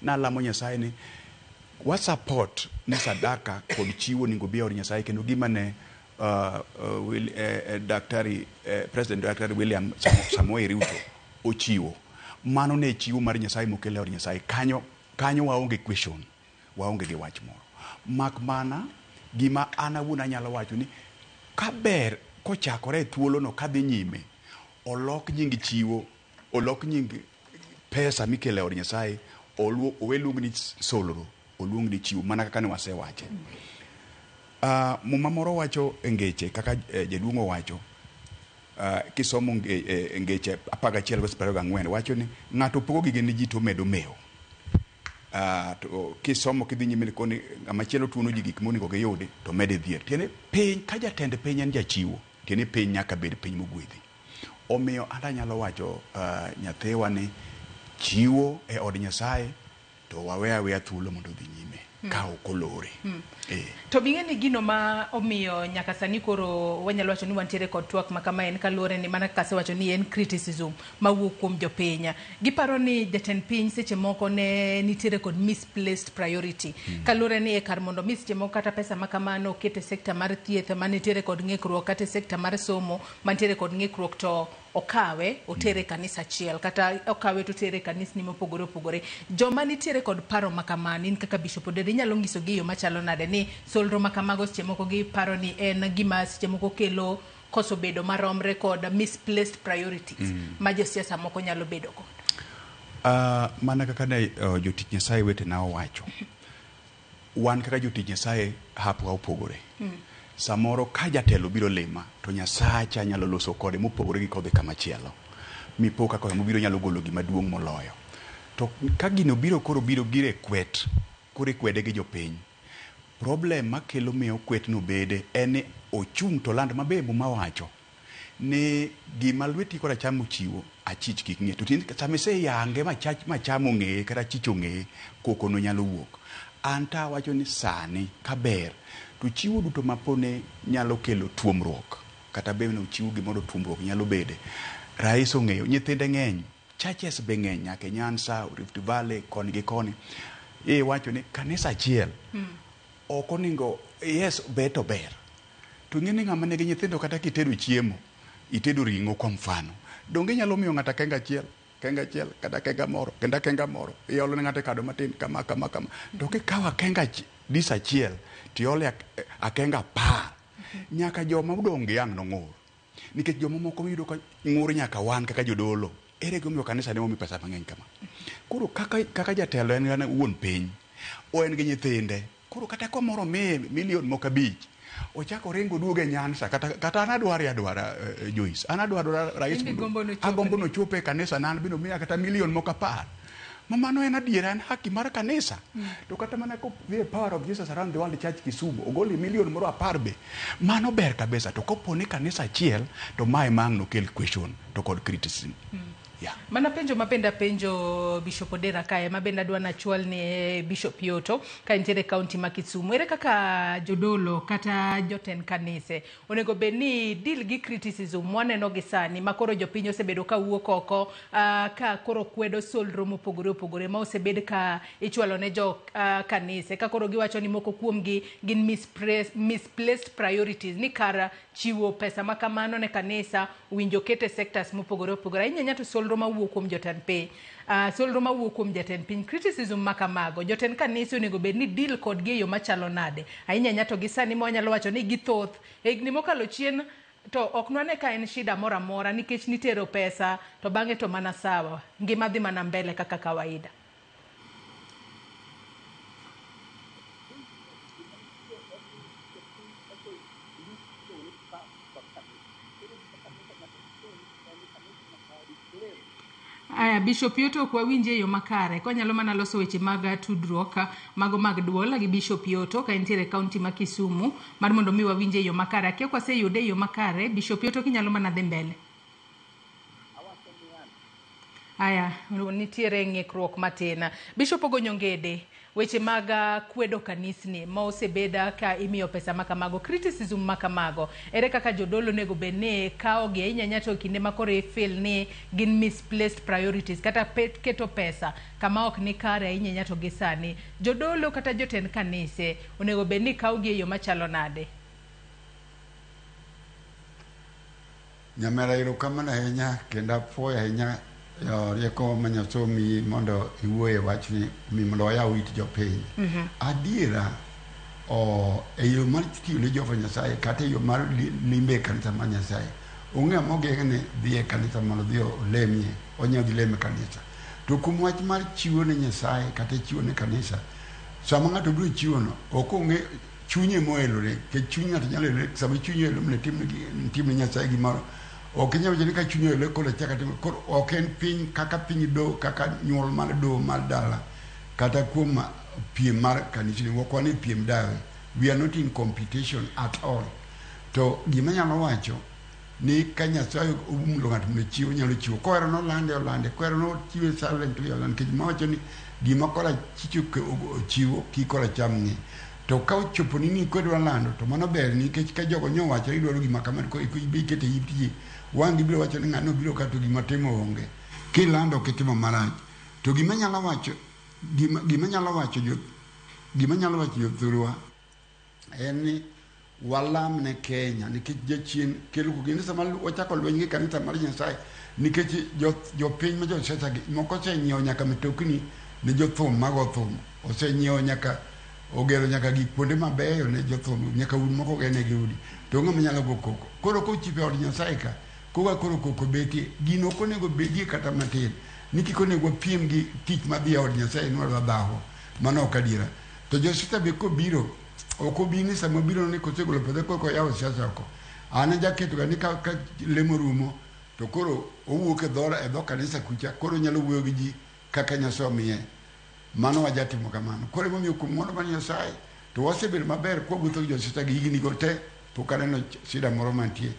nalamo Nyasaye ni wa support ni sadaka kod chiwo onego bi e od Nyasaye, kendo gima ne Daktari President Daktari William Samoei Ruto ochiwo, mano ne chiwo mar Nyasaye mokel e od Nyasaye. Kanyo kanyo waonge question, waonge gi wach moro, mak mana gima an awuon anyalo wacho ni kaber kochakore e thuolono kadhi nyime, olok nying chiwo, olok nying pesa mikelo e od Nyasaye, owe luong ni solro, oluong ni chiwo mana kaka ne wasewache. Muma moro wacho e ngeche kaka jaduong' owacho, kisomo ngeche 11 verse 24 wacho ni ng'ato pogo gige ne ji to omedo mewo. To kisomo kidhi nyime koni ng'ama chielo tuono ji gik monego giyudi to mede dhier. Tiende piny ka jatend piny en jachiwo, tiende piny nyaka bed piny mogwedhi. Omiyo an anyalo wacho nyathiwa ni chiwo e od Nyasaye to wawe aweya thuolo mondo odhi nyime ka ok olore. To bing'e ni gino ma omiyo nyaka sani koro wanyalo wacho ni wantiere kod twak ma kama en kaluwore ni mana kaka asewacho ni en criticism mawuok kuom jopiny. Giparo ni jatend piny seche moko ne nitiere kod misplaced priority. Kaluwore ni e kar mondo mi seche moko kata pesa ma kamano oket e sekta mar thieth manitiere kod ng'ikruok, kata e sekta mar somo mantiere kod ng'ikruok, to okawe otere e kanisa achiel, kata okawe to otere e kanisni mopogore opogore. Joma nitiere kod paro ma kamano, in kaka Bishop Odera inyalo nyisogi e yo machalo nade ni solro ma kamago seche moko giparo ni en gima seche moko kelo koso bedo maromre kod misplaced priorities ma josiasa moko nyalo bedo godo? Mana kaka ne jotich Nyasaye wetena owacho, wan kaka jotich Nyasaye hapwa opogore. Samoro ka jatelo biro lima to Nyasacha nyalo loso kode mopogore gi kodhi kama chielo, mipo kaka mobiro nyalo golo gima duong' moloyo. To ka gino biro koro biro gire kwet, koro ikwede gi jopiny. Problem makelo miyo kwet no bede en ni ochung' to land mabe Muma wacho ni gima lweti kor acham ochiwo achich kik ng'e. To tiende sama iseyange machach macham ong'eye kata achich ong'eye, koko no nyalo wuok. An to awacho ni sani kaber to chiwo duto mapone nyalo kelo tuomruok, kata bende ochiw gimoro tuomruok nyalo bede. Rais ong'eyo nyithinde ng'eny, churches be ng'eny nyaka e Nyanza, Rift Valley, koni gi koni. Iwacho ni kanisa achiel ok oningo, yes, ber to ber. To ing'e ni ng'ama nigi nyithindo kata kitedo chiemo, itedo ring'o kwa mfano, donge inyalo miyo ng'ato akenga achiel, kenga achiel, kata kenga moro, kendo akenga moro, iolo ne ng'ato e kado matin, kama, kama, kama. To kikawo akenga dis achiel, tiole akenga 10, nyaka joma odong' gi ang' nong'ur. Nikech joma moko iyudo ka ng'ur nyaka wan kaka jodolo. Ere gimomiyo kanisa ne omi pesa mang'eny kama? Koro kaka jatelo en wuon piny, o en gi nyithinde. Koro kata kamoro omiye milion moko 5, ochako oringo oduogo e Nyanza, kata an adware adwara, Joyce. An adwaro rais mondo agombo nochope e kanisa na, an bende omiya kata milion moko 10. Ma mano en adiera, en haki mar kanisa. To kata mana kodhi e Power of Jesus Around the World Church Kisumu, ogol milion moro 10 be, mano ber kabisa. To kopo ni kanisa achiel, to mae ma ang' nokel question to kod criticism. Yeah. Mana penjo ma bende apenjo Bishop Odera kae, ma bende adwa nachwal ne Bishop Yoto ka entiere e kaunti ma Kisumu. Ere kaka jodolo kata jotend kanise onego bed ni deal gi criticism mwaneno gi sani ma koro jopiny osebedo ka wuok oko, ka koro kwedo solro mopogore opogore ma osebed ka ichwalo ne jo kanise, ka koro giwacho ni moko kuomgi gin misplaced priorities, ni kar chiwo pesa ma kamano ne kanisa winjo kete sectors mopogore opogore. Ahinya ahinya to solro mawuok kuom jotend piny, solro mawuok kuom jatend piny, criticism ma kamago jotend kanise onego bed ni deal kodgi e yo machalo nade? Ahinya ahinya to gi sani ma wanyalo wacho ni githoth higni mokalo chien to ok nwane ka en shida moro amora nikech nitero pesa to bang'e to mana sawa, ngima dhi mana mbele kaka kawaida. Aya, Bishop Yoto ok wawinje e yo makare. Konyalo mana loso weche mag tudruok mago mag duol gi Bishop Yoto ka entiere e kaunti ma Kisumu mar mondo mi wawinje e yo makare. Akia ka waseyude e yo makare, Bishop Yoto kinyalo mana dhi mbele. Aya, nitiere ng'ikruok matin. Bishop Ogonyo Ngede, weche mag kwedo kanisni ma osebeda ka imiyo pesa makamago, criticism makamago, ere kaka jodolo onego bed ni kawogi ahinya ahinya to e kinde ma koro i feel ni gin misplaced priorities kata keto pesa kama ok ni kare ahinya ahinya to gi sani. Jodolo kata jotend kanise onego bed ni kawogi e yo machalo nade? Nyamera, erokamano ahinya kendo apuoyo ahinya rieko ma Nyasaye omiyi mondo iwuoye wachni mi mondo wayaw it jopiny. Adiera e yo mar tiyo ne Jehova Nyasaye kata e yo mar limbe e kanisa mar Nyasaye, onge ng'ama ogeng'ne dhi e kanisa mondo odhi olemie, onyalo dhi lemo e kanisa. To kuom wach mar chiwo ne Nyasaye kata chiwo ne kanisa, sama ng'ato biro chiwono, ok ong'e chunye moelore, nikech chuny ng'ato nyalo elore, sama chunye oelore mondo itim ne Nyasaye gimoro, ok inyal wacho ni ka chunye oelore koro achak atimo, koro ok en piny kaka piny do, kaka nyuol mar doho mar dala, kata kuom piem mar kanisni, ok wan e piem dawe, we are not in competition at all. To gima anyalo wacho ni ka Nyasaye omulo ng'ato mondo ochiw, onyalo chiwo. Kohero nolande, olande. Kohero nochiwe silent, to olande. Nikech mawacho ni gima korachich ochiwo, kik koracham ng'e. To ka ochopo ni ni kodwa lando, to mano ber nikech ka jogo nyowacho ni idwaro gima kama, to ibe ikete it ji, wang' gibiro wacho ni ng'ano biro ka to gima timo onge. Kilando ok itimo marach. To gima nyalo wacho, gima nyalo wacho jo, gima nyalo wacho jothurwa en ni walam ne Kenya nikech jachien kelo kendo sama wachako lweny gi kanisa mar Nyasaye nikech jopiny ma josiasa gi moko osenyiewo nyaka mitokni ne jothum mago thum, osenyiewo nyaka ogero nyaka gik kuonde mabeyo ne jothum, nyaka udi moko ogernegi udi, to ng'ama nyalo go koko. Koro kochipo e od Nyasaye ka, koka koro koko betie, gino ok onego bedie kata matin, ni kik onego wapiem gi tich madhi e od Nyasaye ni wadwa dhawo, mano ok adiera. To josiasa be kobiro, ok obi ni sama obiro ni kosegolo pesa koro oyawo siasa oko. An ajaketoga ni ka lemo rumo, to koro owuok e dho kanisa kucha, koro onyalo wuoyo gi ji kaka Nyasaye omiye. Mano wajatimo kamano. Koro emomiyo kuom ng'wono mar Nyasaye, to wasebedo maber kwawuotho gi josiasa gi higni go te, pok aneno shida moro mantie.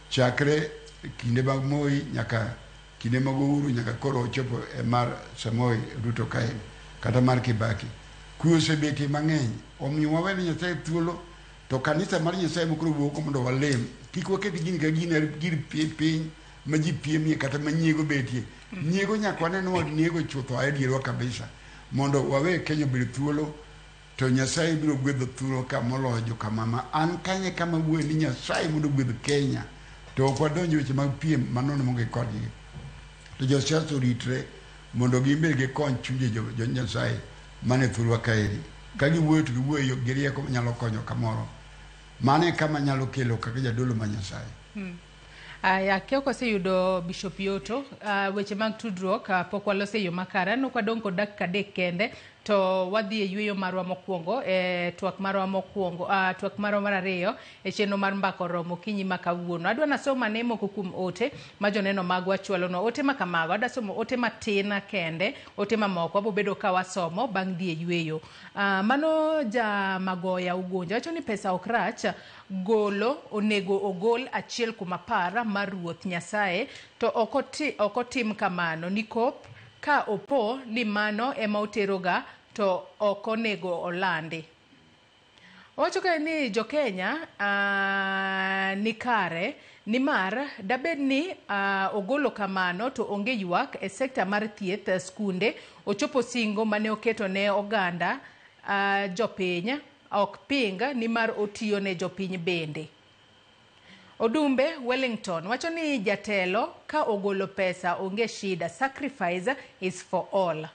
Chakre kinde mag Moi nyaka kinde mag Uhuru nyaka koro ochopo e mar Samoei Ruto kae, kata mar Kibaki. Kwe osebetie mang'eny, omiyo wawene Nyasaye thuolo, to kanisa mar Nyasaye mokoro wuok mondo walem. Kik waket gini ka gini gir piny ma ji piemie kata ma nyiego betie. Nyiego nyaka wane ni wanego chutho ae dierwa kabisa, mondo wawe Kenya obed thuolo, to Nyasaye biro gwedho thuolo ka moloyo jokamama. An kanye kama wuoyo ni Nyasaye mondo ogwedh Kenya, to ok wadonj e weche mag piem manono monge kodgi. To josiasa oritre mondo gin bende gikony chunje jo Nyasaye mane thurwa kaeri. Ka giwuoyo to giwuoyo gi rieko manyalo konyo kamoro. Mano e kama nyalo kelo kaka jadolo ma Nyasaye. Aya, kia ok waseyudo Bishop Yoto, weche mag tudruok pok waloso e yo makare. Aneno ka wadong' kod dakika 3 kende, to wadhi e yueyo marwa mokwongo, e twak marwa mokwongo, twak marwa mar ariyo e chenro mar Mbaka Oromo okinyi ma kawuono. Adwa nasom ane moko kuom ote ma joneno magwa chwalonwa. Ote ma kamago, adwa somo ote matin kende, ote mamoko wabo bedo ka wasomo bang' dhi e yueyo. Mano ja Magoya Ugunja wacho ni pesa ok rach, golo onego ogol 1/10 mar Ruoth Nyasaye, to ok otim kamano nikop ka opo ni mano ema oteroga to ok onego olandi. Owacho kae ni jo-Kenya ni kare nimar dabed ni ogolo kamano to onge ywak e sekta mar thieth, skunde, ochopo singo mane oketo ne oganda jopiny ok ping nimar otiyo ne jopiny bende. Odumbe Wellington wacho ni jatelo ka ogolo pesa onge shida, sacrifice is for all.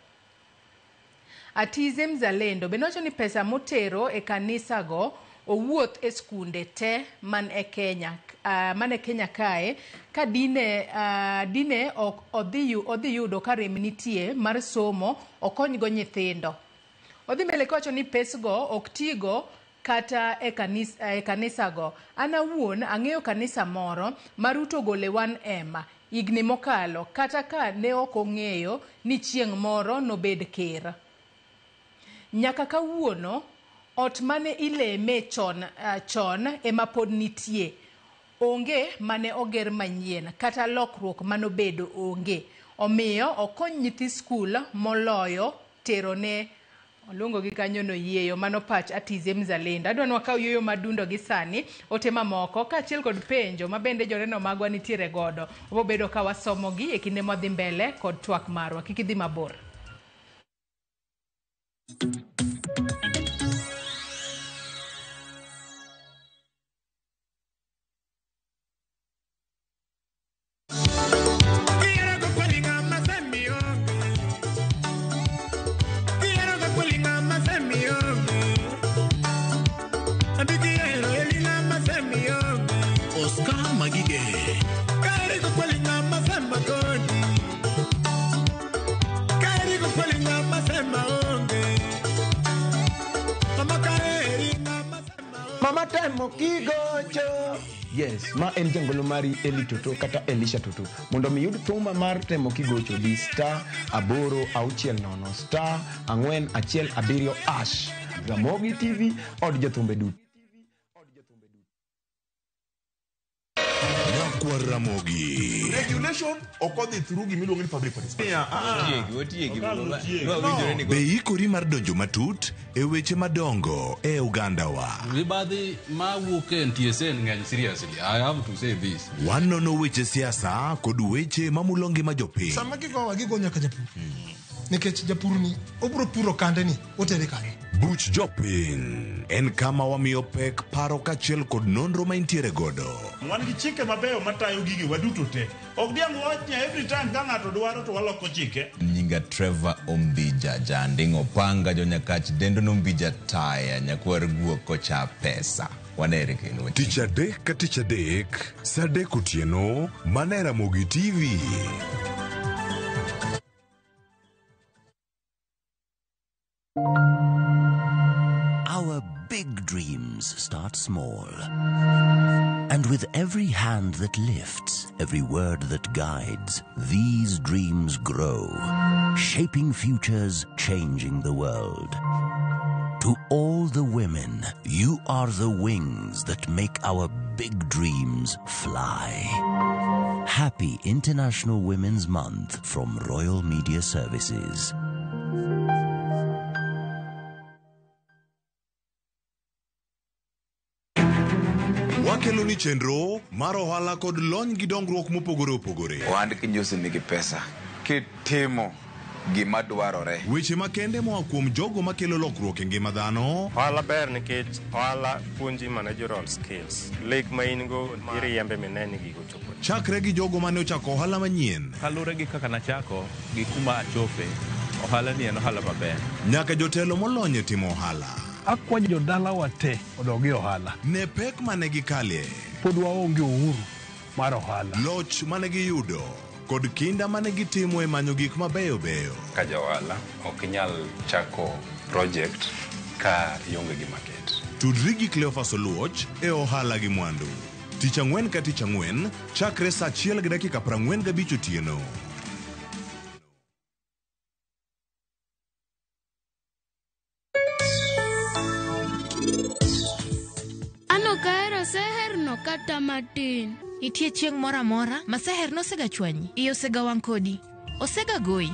Atize Mzalendo bende wacho ni pesa motero e kanisa go owuoth e skunde te man e Kenya, man e Kenya kae ka dine ok odhi yudo ka rem nitie mar somo okonygo nyithindo. Odhi mbele kowacho ni pesgo ok tigo kata e kanisago. An awuon ang'eyo kanisa moro ma Ruto ogole 1M. higni mokalo kata ka ne ok ong'eyo ni chieng' moro nobed ker. Nyaka kawuono, ot mane ileme chon, chon ema pod nitie. Onge mane oger manyien kata lokruok manobedo onge. Omiyo okony nyithi skul moloyo tero ne oluongo gi kanyo no yieyo mano pach Atize Mzalendo. Adwa ni wakaw yueyo madundo gi sani, ote mamoko kaachiel kod penjo ma bende joneno magwa nitiere godo. Wabobedo ka wasomogi e kinde mwadhi mbele kod twak marwa. Kik idhi mabor. Oscar Magige. Mama temo kigocho. Yes, ma en jangolo mari Eli Toto kata Elisha Toto. Mondo mi yud thuma mar temo kigocho di *860 *417 hash. Ramogi TV od jothumbe duto. Nyakwar Ramogi. Regulation ok odhi through gimiluongo ni public participation. Be ikori mar donjo matut e weche madongo e ogandawa? Mibadhi mawuok e NTSA ng'eny seriously. I have to say this. Wanono weche siasa kod weche mamulo ngima jopiny. Sama gigowa gigo nyaka japur. Nikech japur ni obro puro kande ni otere kanye. Buch jopiny en kama wamiyo pek paro kaachiel kod nonro ma intiere godo. Wan gi chike mabeyo matayo gigi waduto te. Ok diang' wawach ni every time ka ng'ato dwaro to waloko chike. Nyinga Trevor Ombija Janding' Opanga jonyakach dendo nombija taya nyakwar guok kocha pesa. Wanere kendo. Tich adek ka tich adek, saa adek otieno, mana e Ramogi TV. Our big dreams start small. And with every hand that lifts, every word that guides, these dreams grow, shaping futures, changing the world. To all the women, you are the wings that make our big dreams fly. Happy International Women's Month from Royal Media Services. Wakelo ni chenro mar ohala kod lony gi dongruok mopogore opogore. Ohand kinjusi nigi pesa kitimo gima dwarore. Weche makende moa kuom jogo makelo lokruok e ngima dhano. Ohala ber nikech ohala puonji managerial skills. Lek ma in go iriembe mine ni gigo chopo. Chakre gi jogo mane ochako ohala manyien. Kaluwore gi kaka nachako gi kuma achope, ohala ni en ohala maber. Nyaka jotelo molony e timo ohala. Akwayo jodalawa te odog e ohala. Ne pek mane gikalie. Pod waonge uhuru mar ohala. Loch mane giyudo kod kinda mane gitimo e manyo gik mabeyo beyo. Ka ja ohala ok inyal chako project ka ionge gi market. Tudri gi Cleophas Oluoch e ohala gi mwandu. Tich ang'wen ka tich ang'wen chakre saa 1:45 otieno. An ok ahero seher no kata matin. Nitie chieng' moro amora ma seher nosega chwanyi, iye osega wang' kodi, osega goyi.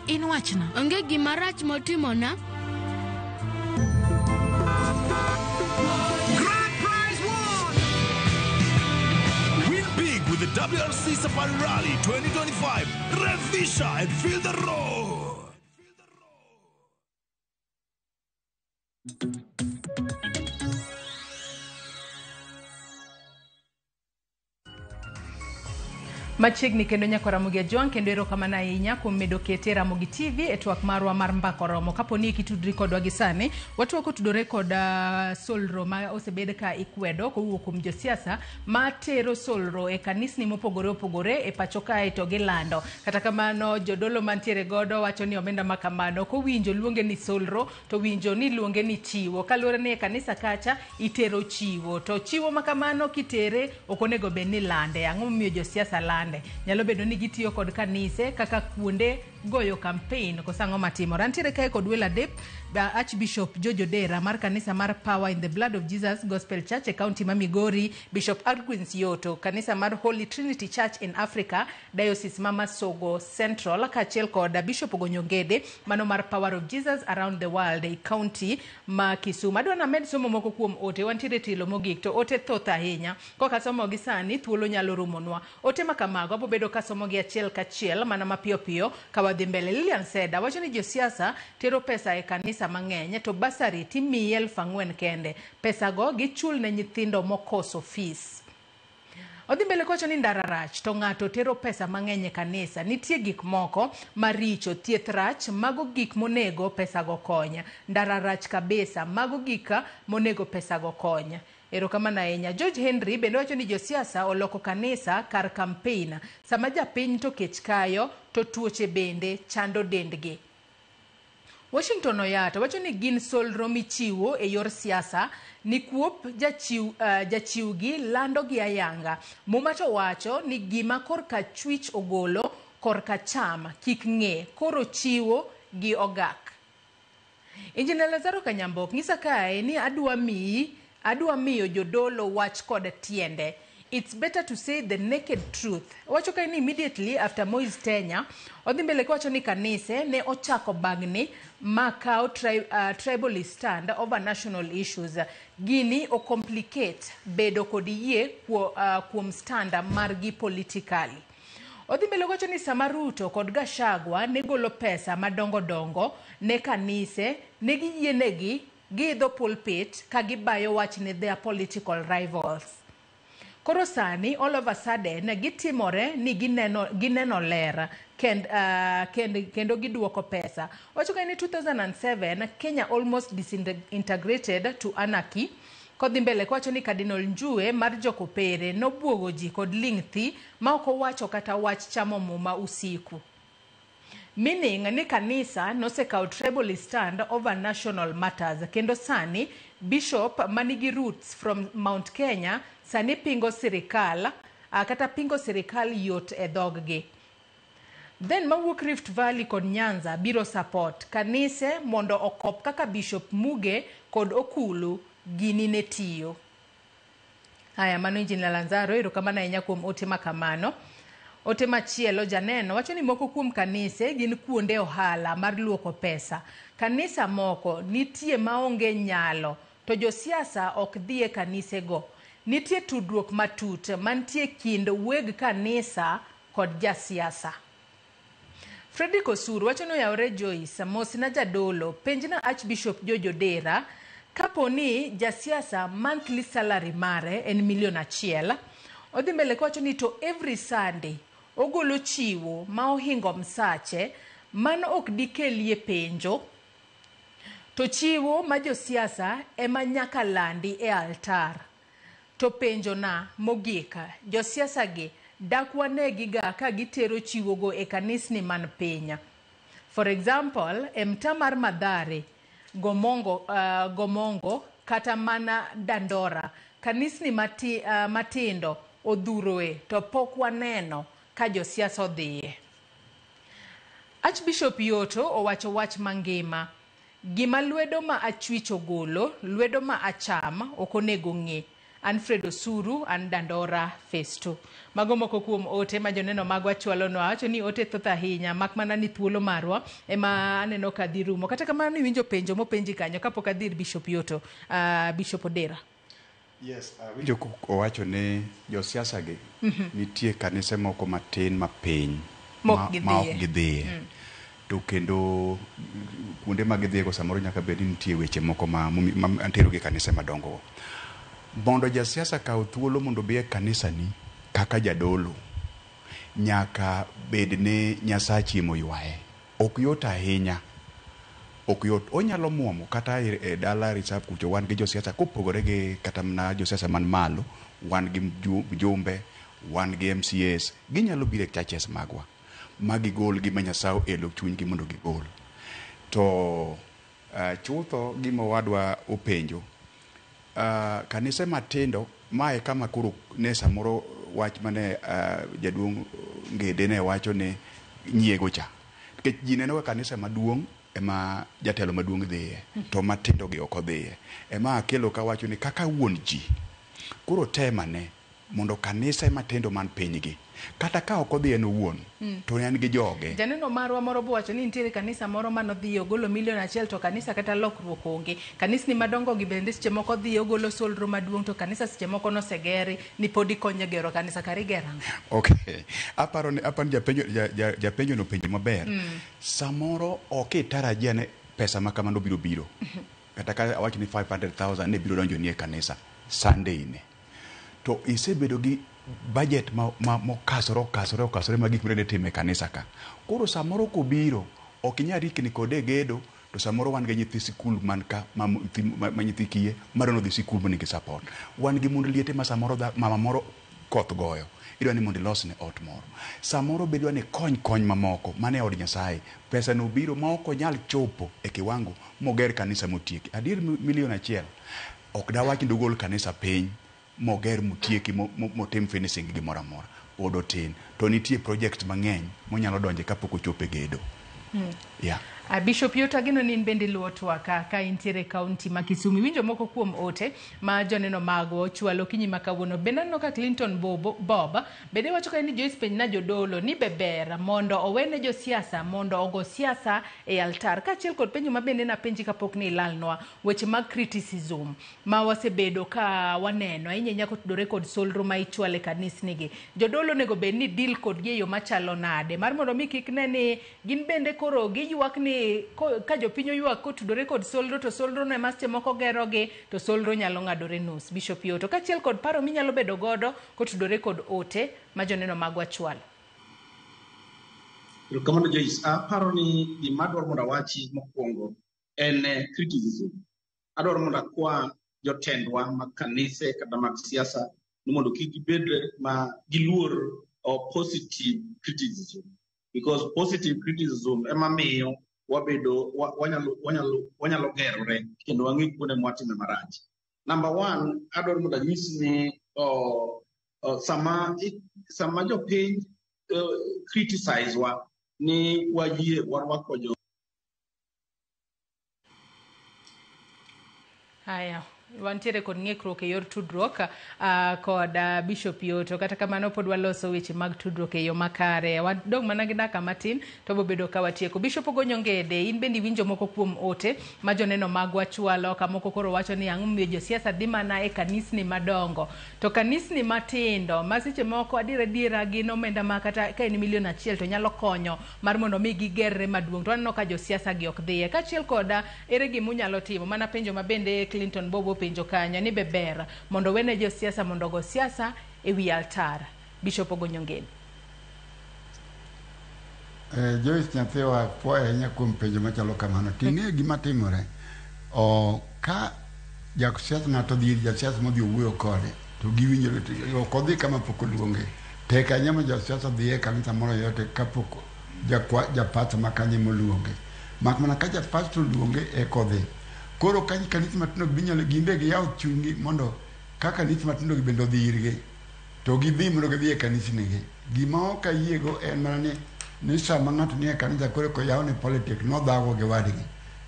In wachna. Onge gima rach motimona. Grand prize won! Win big with the WRC Safari Rally 2025. Revisha and feel the road. Machiegni kendo nyaka Ramogi Ajwang' kendo erokamano ahinya kuom medo kete Ramogi TV e twak marwa mar mbaka oromo. Kapo ni kitudri kodwa gi sani, watwak otudore kod solro ma osebed ka ikwedo kowuok kuom josiasa ma tero solro e kanisni mopogore opogore e pacho kae to gilando. Kata kamano jodolo mantiere godo wacho ni omenda ma kamano kowinjo luonge ni solro to winjo ni luonge ni chiwo. Kaluwore ni e kanisa kacha itero chiwo to chiwo ma kamano kitere ok onego bed ni lande. Ang'o momiyo josiasa lande? sande. Nyalo bedo ni gitiyo kod kanise kaka kuonde goyo campaign koso ang'o matimore. Antiere kae kod welo adek, Archbishop George Odera mar kanisa mar Power in the Blood of Jesus Gospel Church e kaunti ma Migori, Bishop Agwins Yoto, kanisa mar Holy Trinity Church in Africa, Diocese ma Masogo Central, kaachiel kod Bishop Ogonyo Ngede mano mar Power of Jesus Around the World e kaunti ma Kisumu. Adwa named somo moko kuom ote, wantiere tilo mogik to ote thoth ahinya. Koka somogi sani thuolo nyalo rumonwa. Ote ma kamago abo bedo kasomogi achiel kachiel mana mapiyo piyo ka wadhi mbele. Lilian Seda wacho ni josiasa tero pesa e kanisa mang'eny to basari timiyi 4,000 kende. Pesago gichul ne nyithindo mokoso fees. Odhi mbele kowacho ni ndara rach to ng'ato tero pesa mang'eny e kanisa. Nitie gik moko maricho, thieth rach, mago gik monego pesago kony. Ndara rach kabisa, mago gik monego pesago kony. Erokamano ahinya. George Henry bende wacho ni josiasa oloko kanisa kar campaign. Sama japiny to kech kayo to tuoche bende chando dendgi. Washington Oyata wacho ni gin solro michiwo e yor siasa nikuop jachiwgi lando gi ayanga. Muma to wacho ni gima korka chwich ogolo korka cham kik ng'e koro chiwo gi ogak. Injinia Lazaro Kanyambok nyisa kae ni adwa miyo jodolo wach kod tiende. It's better to say the naked truth. Wacho kae ni immediately after Moi's tenure, odhi mbele kowacho ni kanise ne ochako bagni ma kawo tribalist stand over national issues. Gini o complicate bedo kod yie kuom stand margi politically. Odhi mbele kowacho ni sama Ruto kod Gachagua ne golo pesa madongo dongo ne kanise, ne giyienegi giidho pulpit ka gibayo wach ne their political rivals. Koro sani all of a sudden gitimore ni gineno ler kendo giduoko pesa. Wacho ka ni 2007 Kenya almost disintegrated to anarchy. Kodhi mbele kowacho ni Cardinal Njue mar Jokopere nobuogo ji kod ling' thi ma ok owacho kata wach chamo muma usiku. Meaning ni kanisa nosekawo tribalist stand over national matters kendo sani bishop manigi roots from Mount Kenya sani pingo sirikal kata pingo sirikal yot e dhoggi. Then mawuok Rift Valley kod Nyanza biro support kanise mondo okop kaka Bishop Muge kod Okulu gini ne tiyo. Haya, mano Injinia Lanzaro, erokamano ahinya kuom ote ma kamano. Ote machielo janeno wacho ni moko kuom kanise gin kuonde ohala mar luoko pesa. Kanisa moko nitie maonge nyalo to josiasa ok dhi e kanisego. Nitie tudruok matut mantie kind weg kanisa kod jasiasa. Fredrick Osuru wacho ni oyawore Joyce, mosna jadolo, penjna Archbishop George Odera kapo ni jasiasa monthly salary mare en 1 million. Odhi mbele kowacho ni to every Sunday ogolo chiwo ma ohingo msache, mano ok dikelie penjo. To chiwo ma josiasa ema nyaka landi e altar. To penjo na mogik, josiasa gi dak wanegiga ka gitero chiwogo e kanisni man piny. For example, e mtaa mar Mathare, Gomongo kata mana Dandora, kanisni matindo odhuroe to pok waneno ka josiasa odhiye. Archbishop Yoto owacho wach mangima. Gima lwedo ma achwich ogolo, lwedo ma acham ok onego ng'e. Alfred Osuru, an Dandora Phase 2. Mago moko kuom ote ma joneno magwa chwalonwa. Wacho ni ote thoth ahinya, mak mana ni thuolo marwa ema aneno ka dhi rumo. Kata kamano iwinjo penjo mopenji kanyo kapok adhi ir Bishop Yoto, Bishop Odera. Yes, awinjo owacho ni josiasa gi nitie kanise moko matin mapiny ma ok gidhiye. To kendo kuonde ma gidhiyego samoro nyaka bed ni nitie weche moko ma tero gi kanise madongo. Mondo jasiasa kaw thuolo mondo obi e kanisani kaka jadolo, nyaka bed ni Nyasachi emoywaye. Ok yot ahinya. Ok yot. Onyalo muomo kata e dala reserve kucho wan gi josiasa kopogore gi kata mana josiasa man malo, wan gi jumbe, wan gi MCAs, ginyalo biro e churches magwa ma gigol gima Nyasaye oelo chunygi mondo gigol. To chutho gima owadwa openjo, kanise matindo mae kama koro ne samoro wach mane jaduong' Ngede ne wacho ni nyiego cha. Nikech ji neno ka kanisa maduong' ema jatelo maduong' dhiye, to matindo gi ok odhiye. Ema akelo kawacho ni kaka wuon ji, koro temane mondo kanise matindo man piny gi, kata ka ok odhi en owuon, to en gi joge. Janeno marwa moro bowacho ni nitiere kanisa moro manodhi ogolo 1 million to kanisa kata lokruok onge. Kanisni madongo gi bende seche moko dhi ogolo solro maduong' to kanisa seche moko nosegeri ni pod ikonyo e gero kanisa kare igero ang'o? Okay. Aparo ni japenjo ja, ja, japenjo no penjo maber. Samoro ok itarajia ni pesa ma kamano biro biro. Kata ka awach ni 500,000 ne biro donjo ni e kanisa Sunday ni. To isebedo gi budget ma mokasore okasore okasore ma gik midwa timo e kanisa ka. Koro samoro kobiro ok inyal rikni kode e gedo to samoro wan gi nyithi sikul man ka ma nyithi kiye madwa nodhi sikul monigi support. Wan gi mond liete ma samoro mama moro koth goyo idwa ni mondo ilosne ot moro. Samoro be idwa ni ikony kony mamoko mane od Nyasaye. Pesa no biro ma ok onyal chopo e kiwango moger kanisa motieki. Adier 1 million ok dawach ni dogol kanisa piny moger motieki motim finishing gi gimoro amora. Pod otin. To nitie project mang'eny monyalo donje kapok ochopo e gedo. Yeah. Bishop Yota ageno ni in bende iluwo twak ka intiere e kaunti ma Kisumu. Iwinjo moko kuom ote ma joneno magwa ochwalo okinyi ma kawuono. Bende aneno ka Clinton Bob bende wacho ka ni Joyce penj na jodolo ni be ber mondo owene josiasa mondo ogo siasa e altar. Kaachiel kod penjo ma bende napenji kapok ni ilalnwa weche mag criticism ma wasebedo ka waneno ahinya ahinya kotudore kod solro ma ichwalo e kanisni gi. Jodolo onego bed ni deal kodgi e yo machalo nade mar mondo mi kik ne ni gin bende koro giywak ni ka jopiny oywak kotudore kod solro to solro no ema seche moko gerogi to solro nyalo ng'adore nus. Bishop Yoto kaachiel kod paro minyalo bedo godo kotudore kod ote ma joneno magwa chwalo. Erokamano Joyce. Aparo ni gima adwaro mondo awachi mokwongo en criticism. Adwaro mondo akwa jotendwa mag kanise kata mag siasa ni mondo kik gibed ma giluor positive criticism because positive criticism ema miyo wabedo wanyalo gerore kendo wang'e kuonde mwatime marach. Number one, adwaro mondo anyis ni sama jopiny criticize wa ni wayie warwako jo Haya, wantiere kod ng'ikruok e yor tudruok kod Bishop Yoto. Kata kamano pod waloso weche mag tudruok e yo makare. Wadong' mana gi dakika matin to bobedo ka watieko. Bishop Ogonyo Ngede, in bende iwinjo moko kuom ote ma joneno magwa chwalo ka moko koro wacho ni ang'o momiyo josiasa dhi mana e kanisni madongo. To kanisni matindo ma seche moko adier adiera gin omenda ma kata ka en 1 million to nyalo konyo mar mondo mi gigerre maduong'. To waneno ka josiasa gi ok dhiye. Kaachiel koda ere gima unyalo timo mana penjo ma bende Clinton Bobo penjo kanyo ni be ber mondo wene josiasa mondo ogo siasa e wi altar. Bishop Ogonyo Ngede. Joyce nyathiwa puoyo ahinya kuom penjo machalo kamano. Ting'eyo gima timore. Ka jasiasa ng'ato odhi ir jasiasa modhi owuoyo kode to giwinjore to ok odhi kama pok oluonge. Tek ahinya ma jasiasa dhi e kanisa moro yote kapok jakwa japasta ma kanyo ema oluonge. Mak mana ka japasta oluonge eka odhi. Koro ka kanisa matindo gi binyalo gin be giyaw chunygi mondo ka kanisa matindo gi bende odhi irgi to gidhi mondo gidhi e kanisni gi. Gima ok ayiego en mana ni sama ng'ato nie kanisa koro koyawne politic nodhago gi wadgi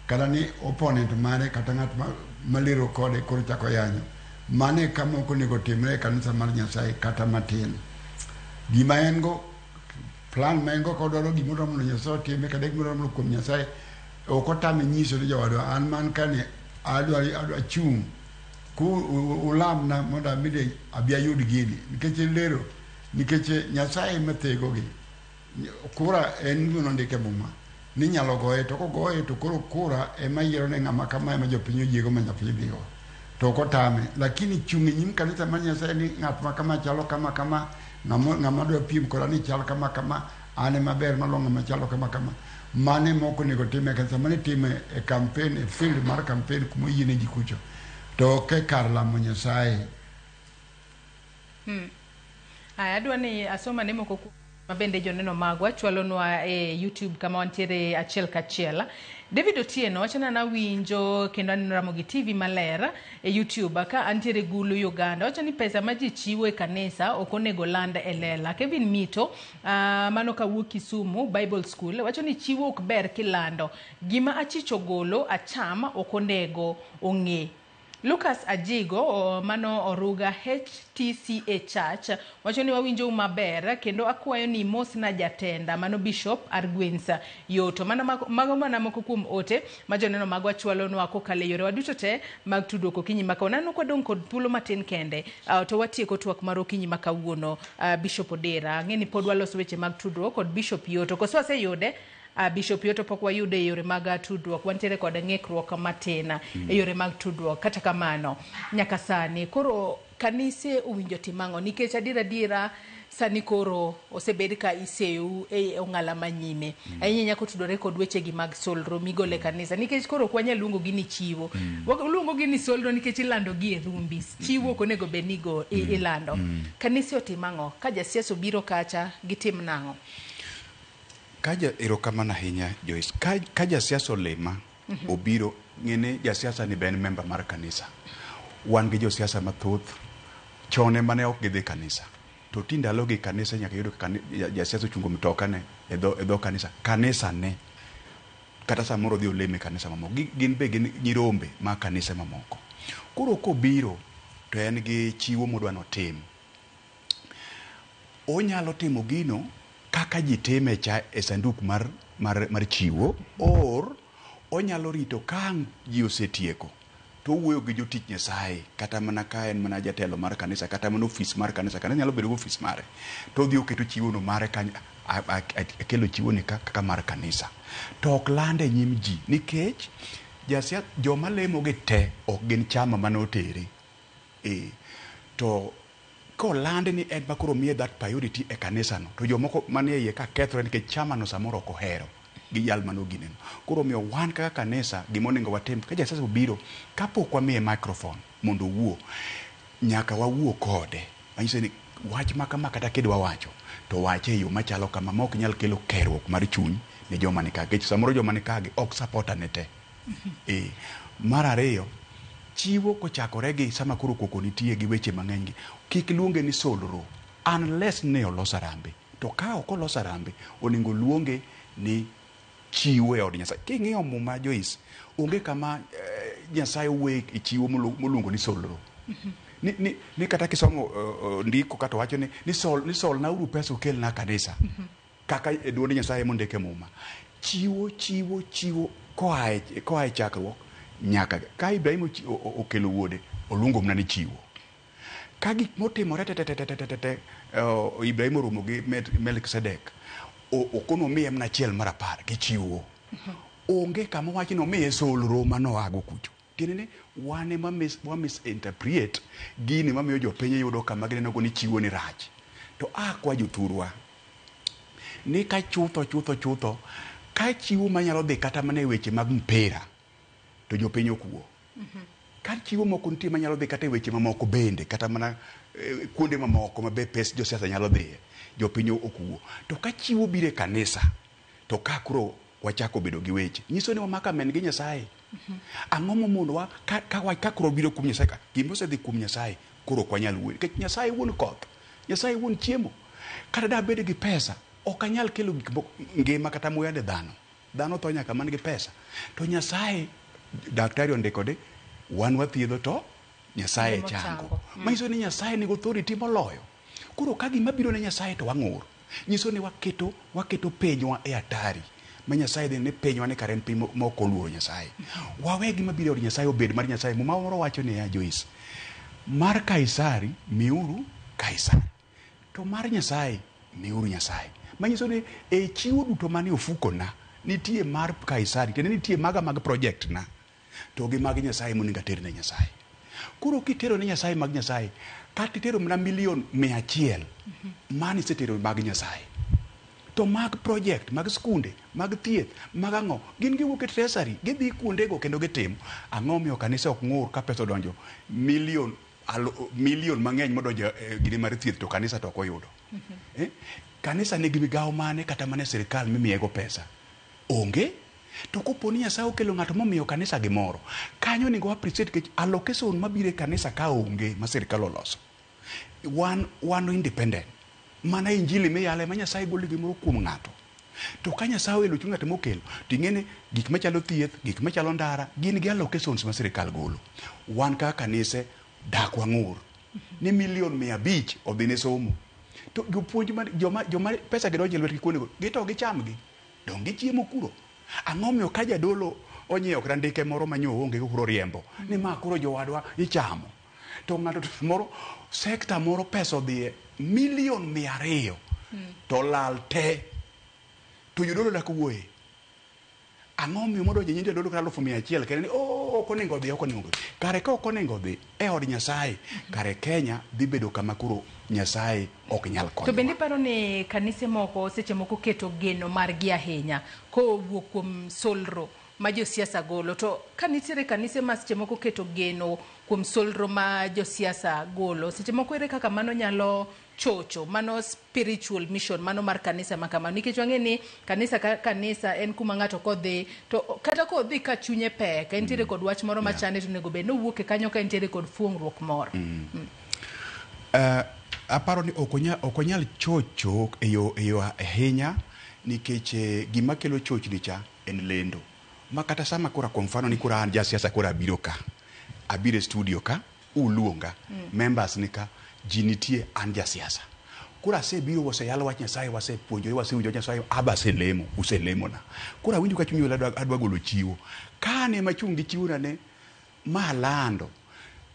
kata ni opponent mare kata ng'at malero kode koro chako yanyo. Mano e kama ok onego timre e kanisa mar Nyasaye kata matin. Gima en go plan ma en go kodwaro gimoro mondo Nyasaye otime kata gimoro mondo kuom Nyasaye ok otame nyiso ni jowadwa an man kani adwa chung' ku ulamna mondo abende abi ayud gini nikech lero nikech Nyasaye ema thegogi. Kura en gima nondik e muma ni inyalo goye to kogoye to koro kura ema yiero ne ng'ama kama ema jopiny oyiego ma jopiny dhigo to ok otame lakini chung' e nyim kanisa mar Nyasaye ni ng'at ma kama chalo kama kama ng'ama dwa piem koda ni chal kama kama an ema ber maloyo ng'ama chalo kama kama mano ema ok onego tim e kanisa mano itime e campaign e field mar campaign kuma oyiene ji kucho to ok e kar lamo Nyasaye. Aya, adwa ni asoma ne moko kuom Mabende joneno magwa chwalonwa e YouTube kama wantiere achiel kachiel. David Otieno wacho ni an awinjo kendo aneno Ramogi TV maler e YouTube ka antiere Gulu Uganda. Wacho ni pesa ma ji chiwo e kanisa ok onego land e lela. Kevin Mito mano kawuok Kisumu Bible School wacho ni chiwo ok ber kilando. Gima achich ogolo acham ok onego ong'e. Lucas Ajigo mano Oruga HTCA Church wacho ni wawinjou maber kendo akwayo ni mosna jatenda mano Bishop Arguinsa Yoto. Mana mago mana moko kuom ote ma joneno magwa chwalonwa kokalo e yorewa duto te mag tudruok okinyi ma kawuono. Aneno kwadong' kod thuolo matin kende to watieko twak mar okinyi ma kawuono. Bishop Odera, ang'e ni pod waloso weche mag tudruok kod Bishop Yoto. Koso waseyude? Bishop Yoto pok wayude e yore mag tudruok, wantiere kod ng'ikruok matin e yore mag tudruok. Kata kamano, nyaka sani koro kanise owinjo tim ang'o? Nikech adiera adiera sani koro osebed ka iseyou e ong'ala manyime ahinya ahinya kotudore kod wechegi mag solro migolo e kanisa, nikech koro ok wanyal luongo gi ni chiwo, waluongo gi ni solro nikech ilando gi e rumbi. Chiwo ok onego bed ni go ilando. Kanise otim ang'o ka jasiasa obiro kacha, gitim nang'o? Kaja erokamano ahinya Joyce. Ka jasiasa olima obiro ng'eni jasiasa ni be en member mar kanisa. Wan gi josiasa mathoth chon ema ne ok gidhi kanisa. To ti ndalogi kanisa nyaka iyud ka jasiasa ochungo mtoka ne e dho kanisa. Kanisa ne kata samoro odhi oleme kanisa mamoko. Gin be gin nyirombe mag kanise mamoko. Koro kobiro to en gi chiwo modwa notim. Onyalo timo gino kaka ji time cha e sanduk mar chiwo, or onyalo rito ka ang' ji osetieko to owuoyo gi jotich Nyasaye, kata mana ka en mana jatelo mar kanisa, kata mana ofis mar kanisa, kanisa nyalo bedo gi ofis mare, to odhi oketo chiwono mare kanyo, akelo chiwoni kaka mar kanisa. To ok lande e nyim ji, nikech joma lemogi te ok gin chama mane otere. To kolandi ni en ma koro miye that priority e kanisa no, to jomoko manie iye ka kethore nikech chama no samoro ok ohero gi jal mano gineno. Koro omiyo wan kaka kanisa gima onego watim ka jasiasa obiro, kapok wamiye microphone mondo owuo, nyaka wawuo kode. Manyiso ni wach ma kama kata kidwa wacho, to wache e yo machalo kama ma ok nyal kelo kerruok mar chuny ne joma ni ka. Nikech samoro joma ni kagi ok supporter ne te. Mar ariyo, chiwo kochakore gi sama koro koko nitie gi weche mang'eny gi, kik luonge ni solro unless ne olos arambe. To ka ok olos arambe, onego luonge ni chiwo e od Nyasaye. King'iyo Muma Joyce, onge kama Nyasaye wuoye e chiwo moluongo ni solro. Ni kata kisomo ndiko kata wacho ni solnauru pesa ukelna kanisa. Kaka e duond Nyasaye mondike Muma. Chiwo, chiwo, chiwo koa e chakruok nyaka ka Ibrahim okelo wuode, oluongo mana ni chiwo. Ka gik motimore te Ibrahim oromo gi Melkisedek, okono miye mana achiel mar 10 gi chiwo. Onge kama wach ni omiye solro manoago kucho. Tiende ni wan ema wa misinterpret gini mamiyo jopiny yudo kama gineno go ni chiwo ni rach. To akwa jothurwa ni ka chutho chutho chutho ka chiwo manyalo dhi kata mana e weche mag mpira to jopiny ok wuo. Ka chiwo moko nitie manyalo dhi kata e weche mamoko bende, kata mana kuonde mamoko ma be pes josiasa nyalo dhiye, jopiny ok wuo. To ka chiwo biro e kanisa, to ka koro wachako bedo gi weche, nyiso ni wamako amen gi Nyasaye. Ang'o momonowa ka koro biro kuom Nyasaye ka? Gima osedhi kuom Nyasaye koro ok wanyal wuoyo. Nikech Nyasaye wuon koth, Nyasaye wuon chiemo. Kata da abed gi pesa, ok anyal kelo gik moko ngima kata muya ne dhano. Dhano tho nyaka man gi pesa. To Nyasaye, daktari ondiko ni wan wathiedho to Nyasaye chango. Manyiso ni Nyasaye nigi authority moloyo. Koro ka gima biro ne Nyasaye to wang'ur. Nyiso ni waketo pinywa e hatari. Ma Nyasaye dhi ni pinywa ni kare en piny ma ok oluoro Nyasaye. Wawe gima biro e od Nyasaye obed mar Nyasaye. Muma moro wacho niya, Joyce, mar Kaisari miuru Kaisari, to mar Nyasaye miuru Nyasaye. Manyiso ni e chiwo duto manie ofukona nitie mar Kaisari, kendo nitie maga mag project na, to gi mag Nyasaye monego ater ne Nyasaye. Koro kitero ne Nyasaye mag Nyasaye, kata itero mana milion 100, mano isetero mag Nyasaye. To mag project, mag skunde, mag thieth, mag ang'o, gin giwuok e treasury, gidhi kuondego kendo gitimo. Ang'o miyo kanisa ok ng'ur ka pesa odonjo milion Milion mang'eny modonjo e gini mar thieth to kanisa to ok oyudo. Eh? Kanisa nigi migawo mane kata mana e sirikal mimiyego pesa? Onge. To kopo ni Nyasaye okelo ng'ato momiyo kanisa gimoro, kanyo onego appreciate nikech allocation mabiro e kanisa ka onge ma sirikal oloso. Wan independent. Mana injili miyalo ema Nyasaye golo gimoro kuom ng'ato. To ka Nyasaye oelo chuny ng'ato mokelo, to ing'e ni gik machalo thieth, gik machalo ndara, gin gi allocations ma sirikal golo. Wan kaka kanise dak wang'ur ni milion 500 odhi ne somo. To jopuonj ma joma pesa gi donjo e lwetgi kuondego, gito gichamgi. Dong gichiemo kuro. Ang'o miyo ka jadolo onyiewo kata ndike moro ma nyo oonge go koro riembo, ni ma koro jowadwa ichamo. To ng'ato to moro, sekta moro pesa odhiye milion 200 to lal te. To jodolo dak wuoye. Ang'o miyo modonjo e nyim jadolo kata 100,000 kende ni oh, ok onego odhi, ok onego odhi. Kare ka ok onego odhi e od Nyasaye, kare Kenya dhi bedo kama koro Nyasaye ok nyal To konyowa. bende iparo ni kanise moko seche moko keto geno margi ahinya kowuok kuom solro ma josiasa golo, to ka nitiere kanise ma seche moko keto geno kuom solro ma josiasa golo, seche moko ere kaka mano nyalo chocho mano spiritual mission mano mar kanisa ma kamano, nikech wang'e ni kanisa ka kanisa en kuma ng'ato kodhi to kata kodhi ka chunye pek entiere kod wach moro machande to onego bed ni owuok e kanyo ka entiere kod fuong'ruok moro. Aparo ni ok onyal chocho e yo ahinya nikech gima kelo chochni cha en lendo. Ma kata sama koro kwa mfano ni koro an jasiasa koro abiro ka, abiro e studio ka, uluonga, members ni ka, ji nitie, an jasiasa. Koro asebiro waseyalo wach Nyasaye, wasepuonjore, wasewinjo wach Nyasaye, aba aselemo, uselemona. Koro awinjo ka chuny ool adwa golo chiwo. Ka an ema achung' gi chiwona ne ma alando,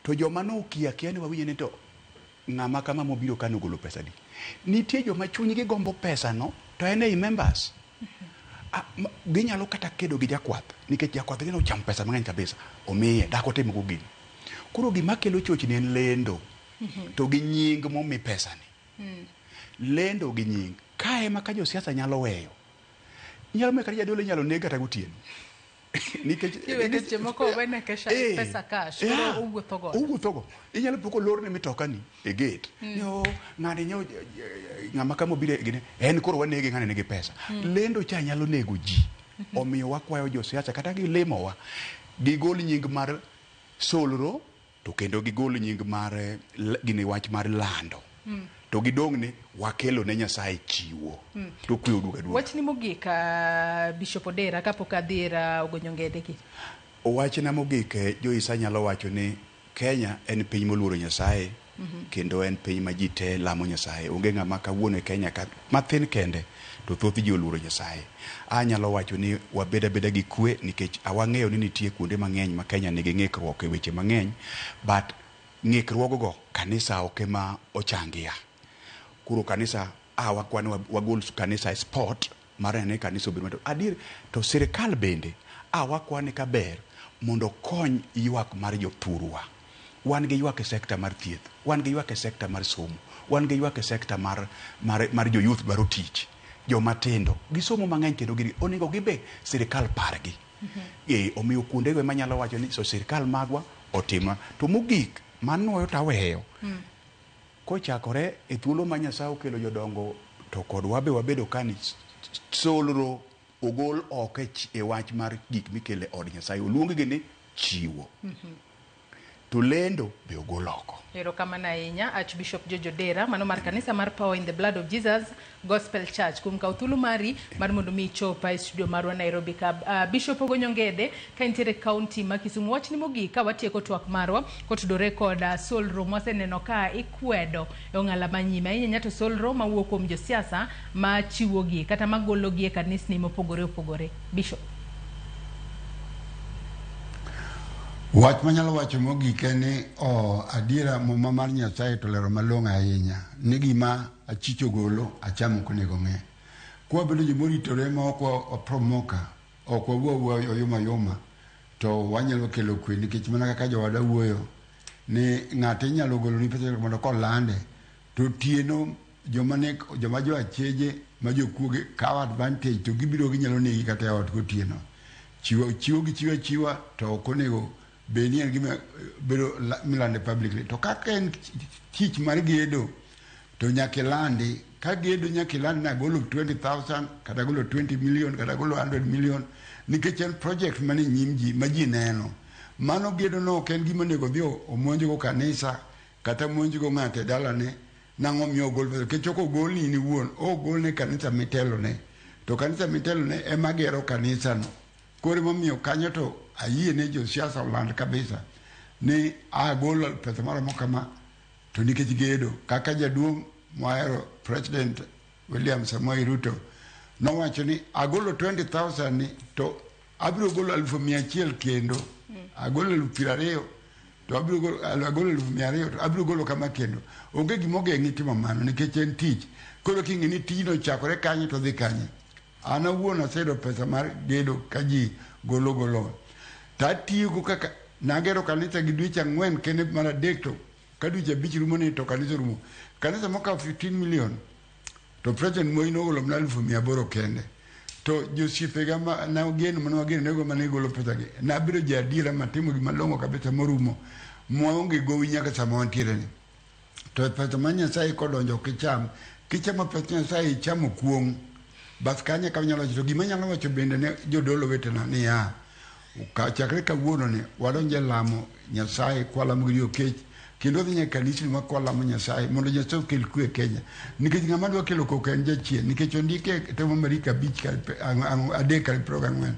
to joma nokia kia ni wawinjo ni to ng'ama kama mobiro ka nogolo pesa di. Nitie joma chunygi gombo pesa no, to en ei members. Ginyalo kata kedo gi jakwath, nikech jakwath gino ochamo pesa mang'eny kabisa, omiye, dak otim go gini. Koro gima kelo chochni en lendo, to gi nying momi pesa ni. Lendo gi nying. Ka ema ka josiasa nyalo weyo, nyalo miyo kata jadolo inyalo neg kata gotieno. Nikech Iwe seche moko owene kesha pesa cash, koro owuotho godo. Owuotho go. Inyalo poko lorne mitoka ni e gate. Ni o ng'ani nyo ng'ama kama obiro gine, en koro wanege ng'ani nigi pesa. Lendo cha nyalo nego ji. Omiyo wakwayo josiasa kata gilemowa, gigol nying mar solro to kendo gigol nying mar gini wach mar lando. To gidong' ni wakelo ne Nyasaye chiwo. To kwe oduogo aduoga. Wachni mogik, Bishop Odera, kapok adhi ir Ogonyo Ngede gi. Wachna mogik, Joyce, anyalo wacho ni Kenya en piny moluoro Nyasaye, kendo en piny ma ji te lamo Nyasaye. Onge ng'ama kawuono e Kenya ka mathin kende to thoth ji oluoro Nyasaye. Anyalo wacho ni wabed abeda gi kwe nikech awang'eyo ni nitie kuonde mang'eny ma Kenya nigi ng'ikruok e weche mang'eny, but ng'ikruogogo kanisa ok ema ochangia. Koro kanisa wakwan wagol kanisa e sport mar neno ni kanisa obed maduong'. Adier to sirikal bende wakwane ka ber mondo okony ywak mar jothurwa. Wan gi ywak e sekta mar thieth, wan gi ywak e sekta mar somo, wan gi ywak e sekta mar jo youth dwaro tich, joma tindo gisomo mang'eny kendo gin onego gibe sirikal pargi. Omiyo kuondego ema anyalo wacho ni so sirikal magwa otima. To mogik manuoyo taweyo, kochakore e thuolo ma Nyasaye okelo jodongo to kod wabe wabedo ka ni solro ogol oko e wach mar gik mikelo e od Nyasaye, oluong gi ni chiwo. To lendo be ogol oko. Erokamano ahinya Archbishop George Odera, mano mar kanisa mar Power in the Blood of Jesus Gospel Church, kuom kawo thuolo mari mar mondo mi ichop e studio marwa Nairobi ka. Bishop Ogonyo Ngede, ka intiere county ma Kisumu, wachni mogik ka watieko twak marwa kotudore kod solro mwaseneno ka ikwedo e ong'ala manyime ahinya to solro mawuok kuom josiasa machiwogi kata magologi e kanisni mopogore opogore. Bishop. Wach manyalo wacho mogik en ni adiera muma mar Nyasaye to lero malong'o ahinya ni gima achich ogolo acham ok onego ng'e. Kwabedo jomoritore ma ok wapromoka, ok wawuo awuoya oyuma oyuma, to wanyalo kelo kwe nikech mana kaka jowada wuoyo ni ng'ato inyalo goloni pesa mondo kolande to otieno joma jo acheje ma jokuoge kawo advantage to gibiro ginyalo negi kata e ot gotieno. Chiwo gi chiwo achiwa to ok onego Bed ni en gima bedo milande publicly. To kaka en tich mar gedo, to nyaka ilandi. Ka gedo nyaka ilandi ni agolo 20,000 kata agolo 20 million kata agolo 100 million, nikech en project manie nyim ji ma ji neno. Mano gedo no ok en gima onego odhi omonjgo kanisa kata monjgo ng'ato e dalane nang'o miyo ogol pesa nikech ok ogolni in iwuon, ogolne kanisa mitelone. To kanisa mitelone ema gero kanisano. Koro emomiyo kanyo to ayie ne josiasa oland kabisa ni agolo pesa maromo kama to nikech gedo. Kaka jaduong' mwahero President William Samoei Ruto nowacho ni agolo 20,000 ni to abiro golo 100,000 kendo. Agolo 20,000 to abiro golo, agolo 200,000 to abiro golo kama kendo. Onge gima ogeng'i timo mano nikech en tich. Koro king'e ni tijno ochakore kanye to dhi kanye. An awuon aseyudo pesa mar gedo ka ji golo golo. To atiyogo kaka nagero kanisa gi dweche 4 kende mar 3 to ka dweche 5 rumo ni to kanisa orumo. Kanisa mokawo 15 million to President Moi nogolo mana 800,000 kende. To josiepega ma nageno mane wageno nego mane golo pesa gi. Nabedo ja adiera matimo gima long'o kabisa morumo. Mwaonge gowi nyaka sama wantiere ni. To pesa mar Nyasaye kodonjo ok icham. Kichamo pesa Nyasaye ichamo kuong'. Bas kanye ka anyalo wacho. To gima anyalo wacho bende ne jodolo wetena niya, chakre kawuono ni wadonje lamo Nyasaye kwalamo gi riyo kech, kendo wadhi nyaka kanisni ma kwalamo Nyasaye mondo Nyasaye okel kwe e Kenya. Nikech ng'ama dwa kelo koko en jachien. Nikech ondike e kitabu mar Mariko 5:3-24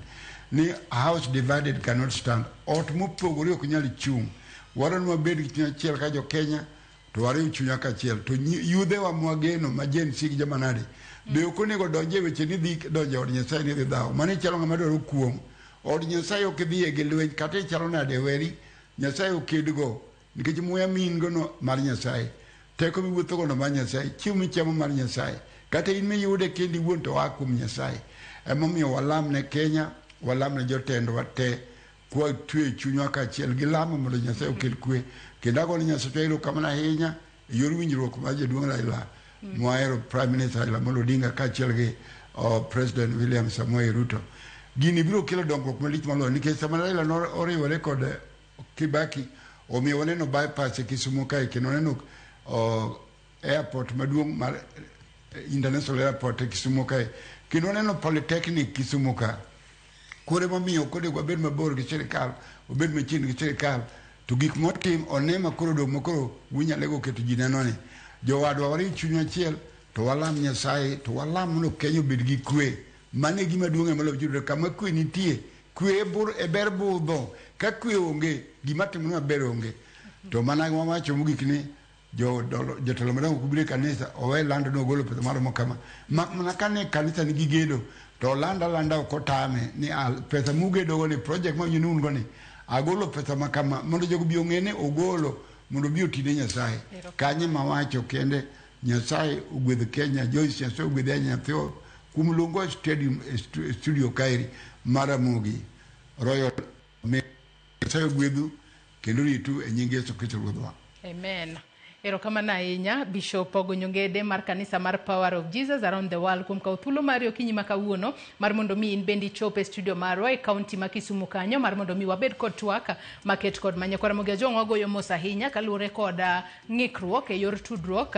ni a house divided cannot stand. Ot mopogore ok nyal chung'. Wadwa ni wabed gi chuny achiel ka jo Kenya to wariw chunywa kaachiel. To yudhewa mwageno ma Gen Z gi joma nade be ok onego donje weche ni dhi donjo e od Nyasaye ni dhi dhawo. Mano ichalo ng'ama dwaro kuong'. Od Nyasaye ok idhiye gi lweny kata ichalo nade weri Nyasaye okedgo nikech muya mi in go no mar Nyasaye. Teko miwuothogo no mar Nyasaye. Chiemo michamo mar Nyasaye. Kata in miyude kendi iwuon to oa kuom Nyasaye. Emomiyo walam ne Kenya, walam ne jotendwa te kwatwe chunywa kaachiel gi lamo mondo Nyasaye okel kwe. Kendo agone Nyasaye erokamano ahinya e yor winjruok mar jaduong' Raila mwahero Prime Minister Raila Amolo Odinga kaachiel gi President William Samoei Ruto. Gini biro kelo dongruok malich moloyo nikech sama Raila noriwore kod Kibaki omiyo waneno bypass e Kisumu kae kendo waneno airport maduong' mar international airport e Kisumu kae kendo waneno polytechnic Kisumu ka. Koro emomiyo ok onego wabed mabor gi sirikal, wabed machiegni gi sirikal to gik motim one ma koro odong' ma koro wunyalego keto ji neno ni jowadwa wariw chunywa achiel to walam Nyasaye to walam mondo Kenya obed gi kwe. Mano e gima duong' moloyo ji duto. Kama kwe nitie, kwe e ber budho. Ka kwe onge, gima timore maber onge. To mana wawacho mogik ni jotelo madongo kubiro e kanisa owe lando ni ogolo pesa maromo kama. Mak mana kane kanisa nigi gedo to oland alanda ok otame ni pesa mugedogo ni project ma un go ni agolo pesa ma kama mondo jogo bi ong'e ni ogolo mondo obi oti ne Nyasaye. Kanye mawacho kende Nyasaye ogwedh Kenya, Joyce Nyasaye ogwedh nyathiwa kuom luongo stadium studio kaeri mar Ramogi Royal. Nyasaye ogwedhu kendo ritu e nying Yesu Kristo Ruodhwa. Amen. Erokamano ahinya Bishop Ogonyo Ngede mar kanisa mar Power of Jesus Around the World kuom kawo thuolo mari okinyi ma kawuono mar mondo mi in bende ichop e studio marwa e kaunti ma Kisumu kanyo mar mondo mi wabed kod twak maket kod manya. Ramogi Ajwang' wagoyo mos ahinya kaluwore kod ng'ikruok e yor tudruok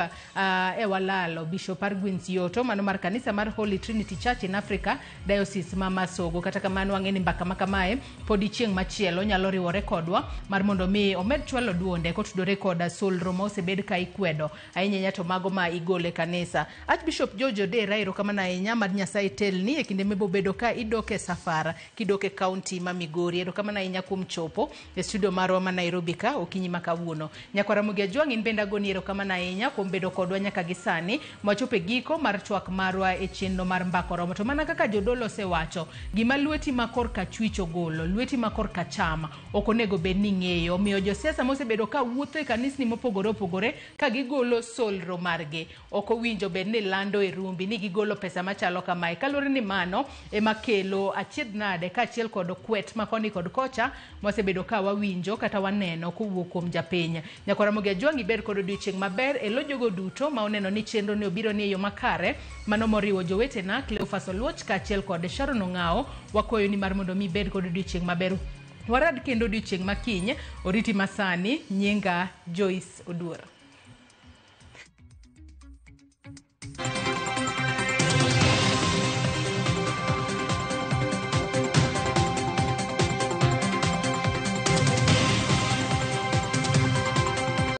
e walalo Bishop Argwins Yoto mano mar kanisa mar Holy Trinity Church in Africa Diocese ma Masogo. Kata kamano wang'e ni mbaka ma kamae podi chieng' machielo nyalo riwore kodwa mar mondo mi omed chwalo duonde kotudore kod solro ma osebed ka ikwedo ahinya ahinya to mago ma igolo e kanisa. Archbishop George Odera, erokamano ahinya mar Nyasaye telni e kinde mibobedo ka idok e safar kidok e kaunti ma Migori. Erokamano ahinya kuom chopo e studio marwa ma Nairobi ka okinyi ma kawuono. Nyakwar Ramogi Ajwang' in bende agoni erokamano ahinya kuom bedo kodwa nyaka gi sani mwachopo e giko mar twak marwa e chenro mar Mbaka Oromo. To mana kaka jodolo osewacho, gima lweti ma korka chwich ogolo, lweti ma korka cham ok onego bed ni ng'eyo. Omiyo josiasa mosebedo ka wuotho e kanisni mopogore opogore ka gigolo solro margi ok owinjo bed ni lando e rumbi ni gigolo pesa machalo kamae. Kaluwore ni mano ema kelo achiedh nade kaachiel kod kwet ma koni kod kocha mwasebedo ka wawinjo kata waneno kowuok kuom japiny. Nyakwar Ramogi Ajwang' ibed kod odiochieng' maber e lo jogo duto ma oneno ni chenro ni obiro ni e yo makare, mano moriwo jowetena Cleophas Oluoch kaachiel kod Sharon Ong'ao. Wakwayo ni mar mondo mi ibed kod odiochieng' maber. Warad kendo odiochieng' makiny, oriti masani, nyinga Joyce Oduor.